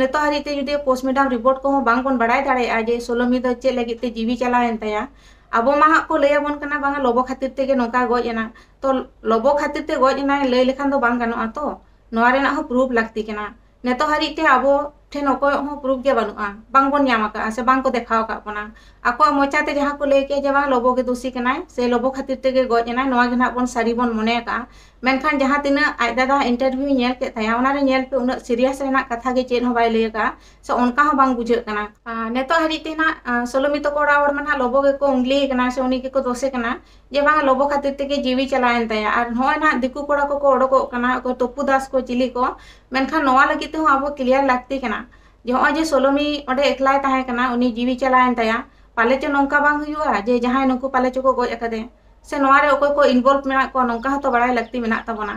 ᱱᱤᱛᱚᱜ ᱦᱟᱹᱨᱤᱡ ᱛᱮ ᱡᱩᱫᱤ ᱯᱳᱥᱴᱢᱚᱨᱴᱮᱢ ᱨᱤᱯᱳᱨᱴ ᱠᱚᱦᱚᱸ ᱵᱟᱝ ᱵᱚᱱ ᱵᱟᱲᱟᱭ ᱫᱟᱲᱮᱭᱟᱜᱼᱟ ᱡᱮ ᱥᱳᱞᱳᱢᱤ ᱫᱚ ᱪᱮᱫ ᱞᱟᱹᱜᱤᱫ ᱛᱮ ᱡᱤᱣᱤ ᱪᱟᱞᱟᱣᱮᱱ ᱛᱟᱭᱟ᱾ ᱟᱵᱚ ᱢᱟ ᱦᱟᱸᱜ ᱠᱚ ᱞᱟᱹᱭ ᱟᱵᱚᱱ ᱠᱟᱱᱟ ᱵᱟᱝᱟ ᱞᱚᱵᱚ ᱠᱷᱟᱹᱛᱤᱨ ᱛᱮᱜᱮ ᱱᱚᱝᱠᱟ ᱜᱚᱡ ᱮᱱᱟ᱾ ᱛᱚ ᱞᱚᱵᱚ ᱠᱷᱟᱹᱛᱤᱨ ᱛᱮ ᱜᱚᱡ ᱮᱱᱟᱭ ᱞᱟᱹᱭ ᱞᱮᱠᱷᱟᱱ ᱫᱚ ᱵᱟᱝ ᱜᱟᱱᱚᱜᱼᱟ᱾ ᱛᱚ ᱱᱚᱣᱟ ᱨᱮᱱᱟᱜ ᱦᱚᱸ ᱯᱨᱩᱯᱷ ᱞᱟᱹᱠᱛᱤ ᱠᱟᱱᱟ᱾ ᱱᱤᱛᱚᱜ ᱦᱟᱹᱨᱤᱡ ᱛᱮ ᱟᱵᱚ ᱴᱷᱮᱱ ᱚᱠᱚᱭᱟᱜ ᱦᱚᱸ ᱯᱨᱩᱯᱷ ᱜᱮ ᱵᱟᱹᱱᱩᱜᱼᱟ, ᱵᱟᱝ ᱵᱚᱱ ᱧᱟᱢ ᱟᱠᱟᱫᱼᱟ ᱥᱮ ᱵᱟᱝ ᱠᱚ ᱫᱮᱠᱷᱟᱣ ᱟᱠᱟᱫ ᱵᱚᱱᱟ᱾ ᱟᱠᱚᱣᱟᱜ ᱢᱚᱪᱟ ᱛᱮ ᱡᱟᱦᱟᱸ ᱠᱚ ᱞᱟᱹᱭ ᱠᱮᱜᱼᱟ ᱡᱮ ᱵᱟᱝ ᱞᱚᱵᱚ ᱜᱮ ᱫᱳᱥᱤ ᱠᱟᱱᱟᱭ ᱥᱮ ᱞᱚᱵᱚ ᱠᱷᱟᱹᱛᱤᱨ ᱛᱮᱜᱮ ᱜᱚᱡ ᱮᱱᱟᱭ, ᱱᱚᱣᱟ ᱜᱮ ᱱᱟᱦᱟᱜ ᱵᱚᱱ ᱥᱟᱹᱨᱤ ᱵᱚᱱ ᱢᱚᱱᱮ ᱟᱠᱟᱫᱼᱟ᱾ ᱢᱮᱱᱠᱷᱟᱱ ᱡᱟᱦᱟᱸ ᱛᱤᱱᱟᱹᱜ ᱟᱡ ᱫᱟᱫᱟ ᱤᱱᱴᱟᱨᱵᱷᱤᱭᱩ ᱧᱮᱞ ᱠᱮᱫ ᱛᱟᱭᱟ, ᱚᱱᱟ ᱨᱮ ᱧᱮᱞ ᱯᱮ ᱩᱱᱟᱹᱜ ᱥᱤᱨᱤᱭᱟᱥ ᱨᱮᱱᱟᱜ ᱠᱟᱛᱷᱟ ᱜᱮ ᱪᱮᱫ ᱦᱚᱸ ᱵᱟᱭ ᱞᱟᱹᱭ ᱟᱠᱟᱫᱼᱟ ᱥᱮ ᱚᱱᱠᱟ ᱦᱚᱸ ᱵᱟᱝ ᱵᱩᱡᱷᱟᱹᱜ ᱠᱟᱱᱟ᱾ ᱟᱨ ᱱᱤᱛᱚᱜ ᱦᱟᱹᱨᱤᱡ ᱛᱮ ᱱᱟᱜ ᱥᱳᱞᱳᱢᱤ ᱛᱟᱠᱚ ᱚᱲᱟᱜ ᱦᱚᱲ ᱢᱟ ᱱᱟᱜ ᱞᱚᱵᱚ ᱜᱮᱠᱚ ᱩᱝᱜᱽᱞᱤ ᱠᱟᱱᱟ ᱥᱮ ᱩᱱᱤ ᱜᱮᱠᱚ ᱫᱳᱥᱮ ᱠᱟᱱᱟ ᱡᱮ ᱵᱟᱝ ᱞᱚᱵᱚ ᱠᱷᱟᱹᱛᱤᱨ ᱛᱮᱜᱮ ᱡᱤᱣᱤ ᱪᱟᱞᱟᱣᱮᱱ ᱛᱟᱭᱟ᱾ ᱟᱨ ᱱᱚᱜᱼᱚᱭ ᱱᱟᱜ ᱫᱤᱠᱩ ᱠᱚᱲᱟ ᱠᱚᱠᱚ ᱚᱰᱚᱠᱚᱜ ᱠᱟᱱᱟ, ᱚᱠᱚᱭ ᱛᱚᱯᱩ ᱫᱟᱥ ᱠᱚ ᱪᱤᱞᱤ ᱠᱚ, ᱢᱮᱱᱠᱷᱟᱱ ᱱᱚᱣᱟ ᱞᱟᱹᱜᱤᱫ ᱛᱮᱦᱚᱸ ᱟᱵᱚ ᱠᱞᱤᱭᱟᱨ ᱞᱟᱹᱠᱛᱤ ᱠᱟᱱᱟ ᱡᱮ ᱱᱚᱜᱼᱚᱭ ᱡᱮ ᱥᱳᱞᱳᱢᱤ ᱚᱸᱰᱮ ᱮᱠᱞᱟᱭ ᱛᱟᱦᱮᱸ ᱠᱟᱱᱟ, ᱩᱱᱤ ᱡᱤᱣᱤ ᱪᱟᱞᱟᱣᱮᱱ ᱛᱟᱭᱟ, ᱯᱟᱞᱮ ᱪᱚ ᱱᱚᱝᱠᱟ ᱵᱟᱝ ᱦᱩᱭᱩᱜᱼᱟ ᱡᱮ ᱡᱟᱦᱟᱸᱭ ᱱᱩᱠᱩ ᱯᱟᱞᱮ ᱪᱚ ᱠᱚ ᱜᱚᱡ ᱟᱠᱟᱫᱮ ᱥᱮ ᱱᱚᱣᱟ ᱨᱮ ᱚᱠᱚᱭ ᱠᱚ ᱤᱱᱵᱚᱞᱵᱷ ᱢᱮᱱᱟᱜ ᱠᱚᱣᱟ, ᱱᱚᱝᱠᱟ ᱦᱚᱸᱛᱚ ᱵᱟᱲᱟᱭ ᱞᱟᱹᱠᱛᱤ ᱢᱮᱱᱟᱜ ᱛᱟᱵᱚᱱᱟ᱾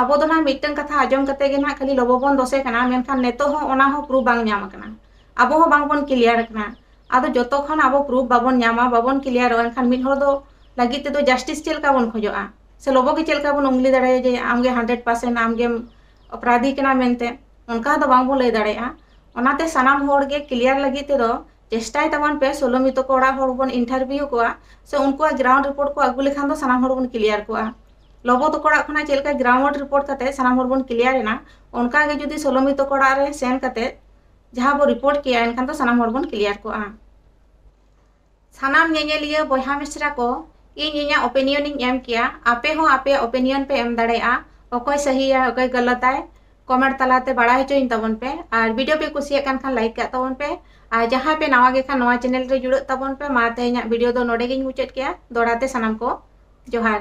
ᱟᱵᱚ ᱫᱚ ᱱᱟᱜ ᱢᱤᱫᱴᱟᱝ ᱠᱟᱛᱷᱟ ᱟᱸᱡᱚᱢ ᱠᱟᱛᱮ ᱜᱮ ᱱᱟᱜ ᱠᱷᱟᱹᱞᱤ ᱞᱚᱵᱚ ᱵᱚᱱ ᱫᱳᱥᱮ ᱠᱟᱱᱟ, ᱢᱮᱱᱠᱷᱟᱱ ᱱᱤᱛᱚᱜ ᱦᱚᱸ ᱚᱱᱟ ᱦᱚᱸ ᱯᱨᱩᱯᱷ ᱵᱟᱝ ᱧᱟᱢ ᱟᱠᱟᱱᱟ᱾ ᱟᱵᱚ ᱦᱚᱸ ᱵᱟᱝ ᱵᱚᱱ ᱠᱞᱤᱭᱟᱨ ᱟᱠᱟᱱᱟ᱾ ᱟᱫᱚ ᱡᱚᱛᱚ ᱠᱷᱚᱱ ᱟᱵᱚ ᱯᱨᱩᱯᱷ ᱵᱟᱵᱚᱱ ᱧᱟᱢᱟ, ᱵᱟᱵᱚᱱ ᱠᱞᱤᱭᱟᱨᱚᱜᱼᱟ, ᱮᱱᱠᱷᱟᱱ ᱢᱤᱫ ᱦᱚᱲ ᱫᱚ ᱞᱟᱹᱜᱤᱫ ᱛᱮᱫᱚ ᱡᱟᱥᱴᱤᱥ ᱪᱮᱫ ᱞᱮᱠᱟ ᱵᱚᱱ ᱠᱷᱚᱡᱚᱜᱼᱟ? ᱥᱮ ᱞᱚᱵᱚ ᱜᱮ ᱪᱮᱫ ᱞᱮᱠᱟ ᱵᱚᱱ ᱩᱝᱜᱽᱞᱤ ᱫᱟᱲᱮᱭᱟᱭᱟ ᱡᱮ ᱟᱢᱜᱮ ᱦᱟᱱᱰᱨᱮᱰ ᱯᱟᱨᱥᱮᱱᱴ ᱟᱢᱜᱮᱢ ᱚᱯᱨᱟᱫᱷᱤ ᱠᱟᱱᱟ ᱢᱮᱱᱛᱮ? ᱚᱱᱠᱟ ᱫᱚ ᱵᱟᱝ ᱵᱚᱱ ᱞᱟᱹᱭ ᱫᱟᱲᱮᱭᱟᱜᱼᱟ᱾ ᱚᱱᱟᱛᱮ ᱥᱟᱱᱟᱢ ᱦᱚᱲ ᱜᱮ ᱠᱞᱤᱭᱟᱨ ᱞᱟᱹᱜᱤᱫ ᱛᱮᱫᱚ ᱪᱮᱥᱴᱟᱭ ᱛᱟᱵᱚᱱ ᱯᱮ᱾ ᱥᱳᱞᱳᱢᱤ ᱛᱟᱠᱚ ᱚᱲᱟᱜ ᱦᱚᱲ ᱵᱚᱱ ᱤᱱᱴᱟᱨᱵᱷᱤᱭᱩ ᱠᱚᱣᱟ ᱥᱮ ᱩᱱᱠᱩᱣᱟᱜ ᱜᱨᱟᱣᱩᱱᱰ ᱨᱤᱯᱳᱨᱴ ᱠᱚ ᱟᱹᱜᱩ ᱞᱮᱠᱷᱟᱱ ᱫᱚ ᱥᱟᱱᱟᱢ ᱦᱚᱲ ᱵᱚᱱ ᱠᱞᱤᱭᱟᱨ ᱠᱚᱜᱼᱟ᱾ ᱞᱚᱵᱚ ᱛᱟᱠᱚ ᱚᱲᱟᱜ ᱠᱷᱚᱱᱟᱜ ᱪᱮᱫ ᱞᱮᱠᱟ ᱜᱨᱟᱣᱩᱱᱰ ᱨᱤᱯᱳᱨᱴ ᱠᱟᱛᱮ ᱥᱟᱱᱟᱢ ᱦᱚᱲ ᱵᱚᱱ ᱠᱞᱤᱭᱟᱨ ᱮᱱᱟ, ᱚᱱᱠᱟ ᱜᱮ ᱡᱩᱫᱤ ᱥᱳᱞᱳᱢᱤ ᱛᱟᱠᱚ ᱚᱲᱟᱜ ᱨᱮ ᱥᱮᱱ ᱠᱟᱛᱮ ᱡᱟᱦᱟᱸ ᱵᱚ ᱨᱤᱯᱳᱨᱴ ᱠᱮᱭᱟ, ᱮᱱᱠᱷᱟᱱ ᱫᱚ ᱥᱟᱱᱟᱢ ᱦᱚᱲ ᱵᱚᱱ ᱠᱞᱤᱭᱟᱨ ᱠᱚᱜᱼᱟ᱾ ᱥᱟᱱᱟᱢ ᱧᱮᱧᱮᱞᱤᱭᱟᱹ ᱵᱚᱭᱦᱟ ᱢᱤᱥᱨᱟ ᱠᱚ, ᱤᱧ ᱤᱧᱟᱹᱜ ᱚᱯᱤᱱᱤᱭᱚᱱ ᱤᱧ ᱮᱢ ᱠᱮᱭᱟ, ᱟᱯᱮ ᱦᱚᱸ ᱟᱯᱮᱭᱟᱜ ᱚᱯᱤᱱᱤᱭᱚᱱ ᱯᱮ ᱮᱢ ᱫᱟᱲᱮᱭᱟᱜᱼᱟ᱾ ᱚᱠᱚᱭ ᱥᱟᱹᱦᱤᱭᱟ, ᱚᱠᱚᱭ ᱜᱟᱞᱟᱛᱟᱭ, ᱠᱚᱢᱮᱱᱴ ᱛᱟᱞᱟᱛᱮ ᱵᱟᱲᱟᱭ ᱦᱚᱪᱚᱧ ᱛᱟᱵᱚᱱ ᱯᱮ᱾ ᱟᱨ ᱵᱷᱤᱰᱤᱭᱳ ᱯᱮ ᱠᱩᱥᱤᱭᱟᱜ ᱠᱟᱱ ᱠᱷᱟᱱ ᱞᱟᱭᱤᱠ ᱠᱟᱜ ᱛᱟᱵᱚᱱ ᱯᱮ᱾ ᱟᱨ ᱡᱟᱦᱟᱸᱭ ᱯᱮ ᱱᱟᱣᱟ ᱜᱮ ᱠᱷᱟᱱ ᱱᱚᱣᱟ ᱪᱮᱱᱮᱞ ᱨᱮ ᱡᱩᱲᱟᱹᱜ ᱛᱟᱵᱚᱱ ᱯᱮ᱾ ᱢᱟ ᱛᱮᱦᱮᱧᱟᱜ ᱵᱷᱤᱰᱤᱭᱳ ᱫᱚ ᱱᱚᱰᱮ ᱜᱤᱧ ᱢᱩᱪᱟᱹᱫ ᱠᱮᱭᱟ᱾ ᱫᱚᱦᱲᱟ ᱛᱮ ᱥᱟᱱᱟᱢ ᱠᱚ ᱡᱚᱦᱟᱨ᱾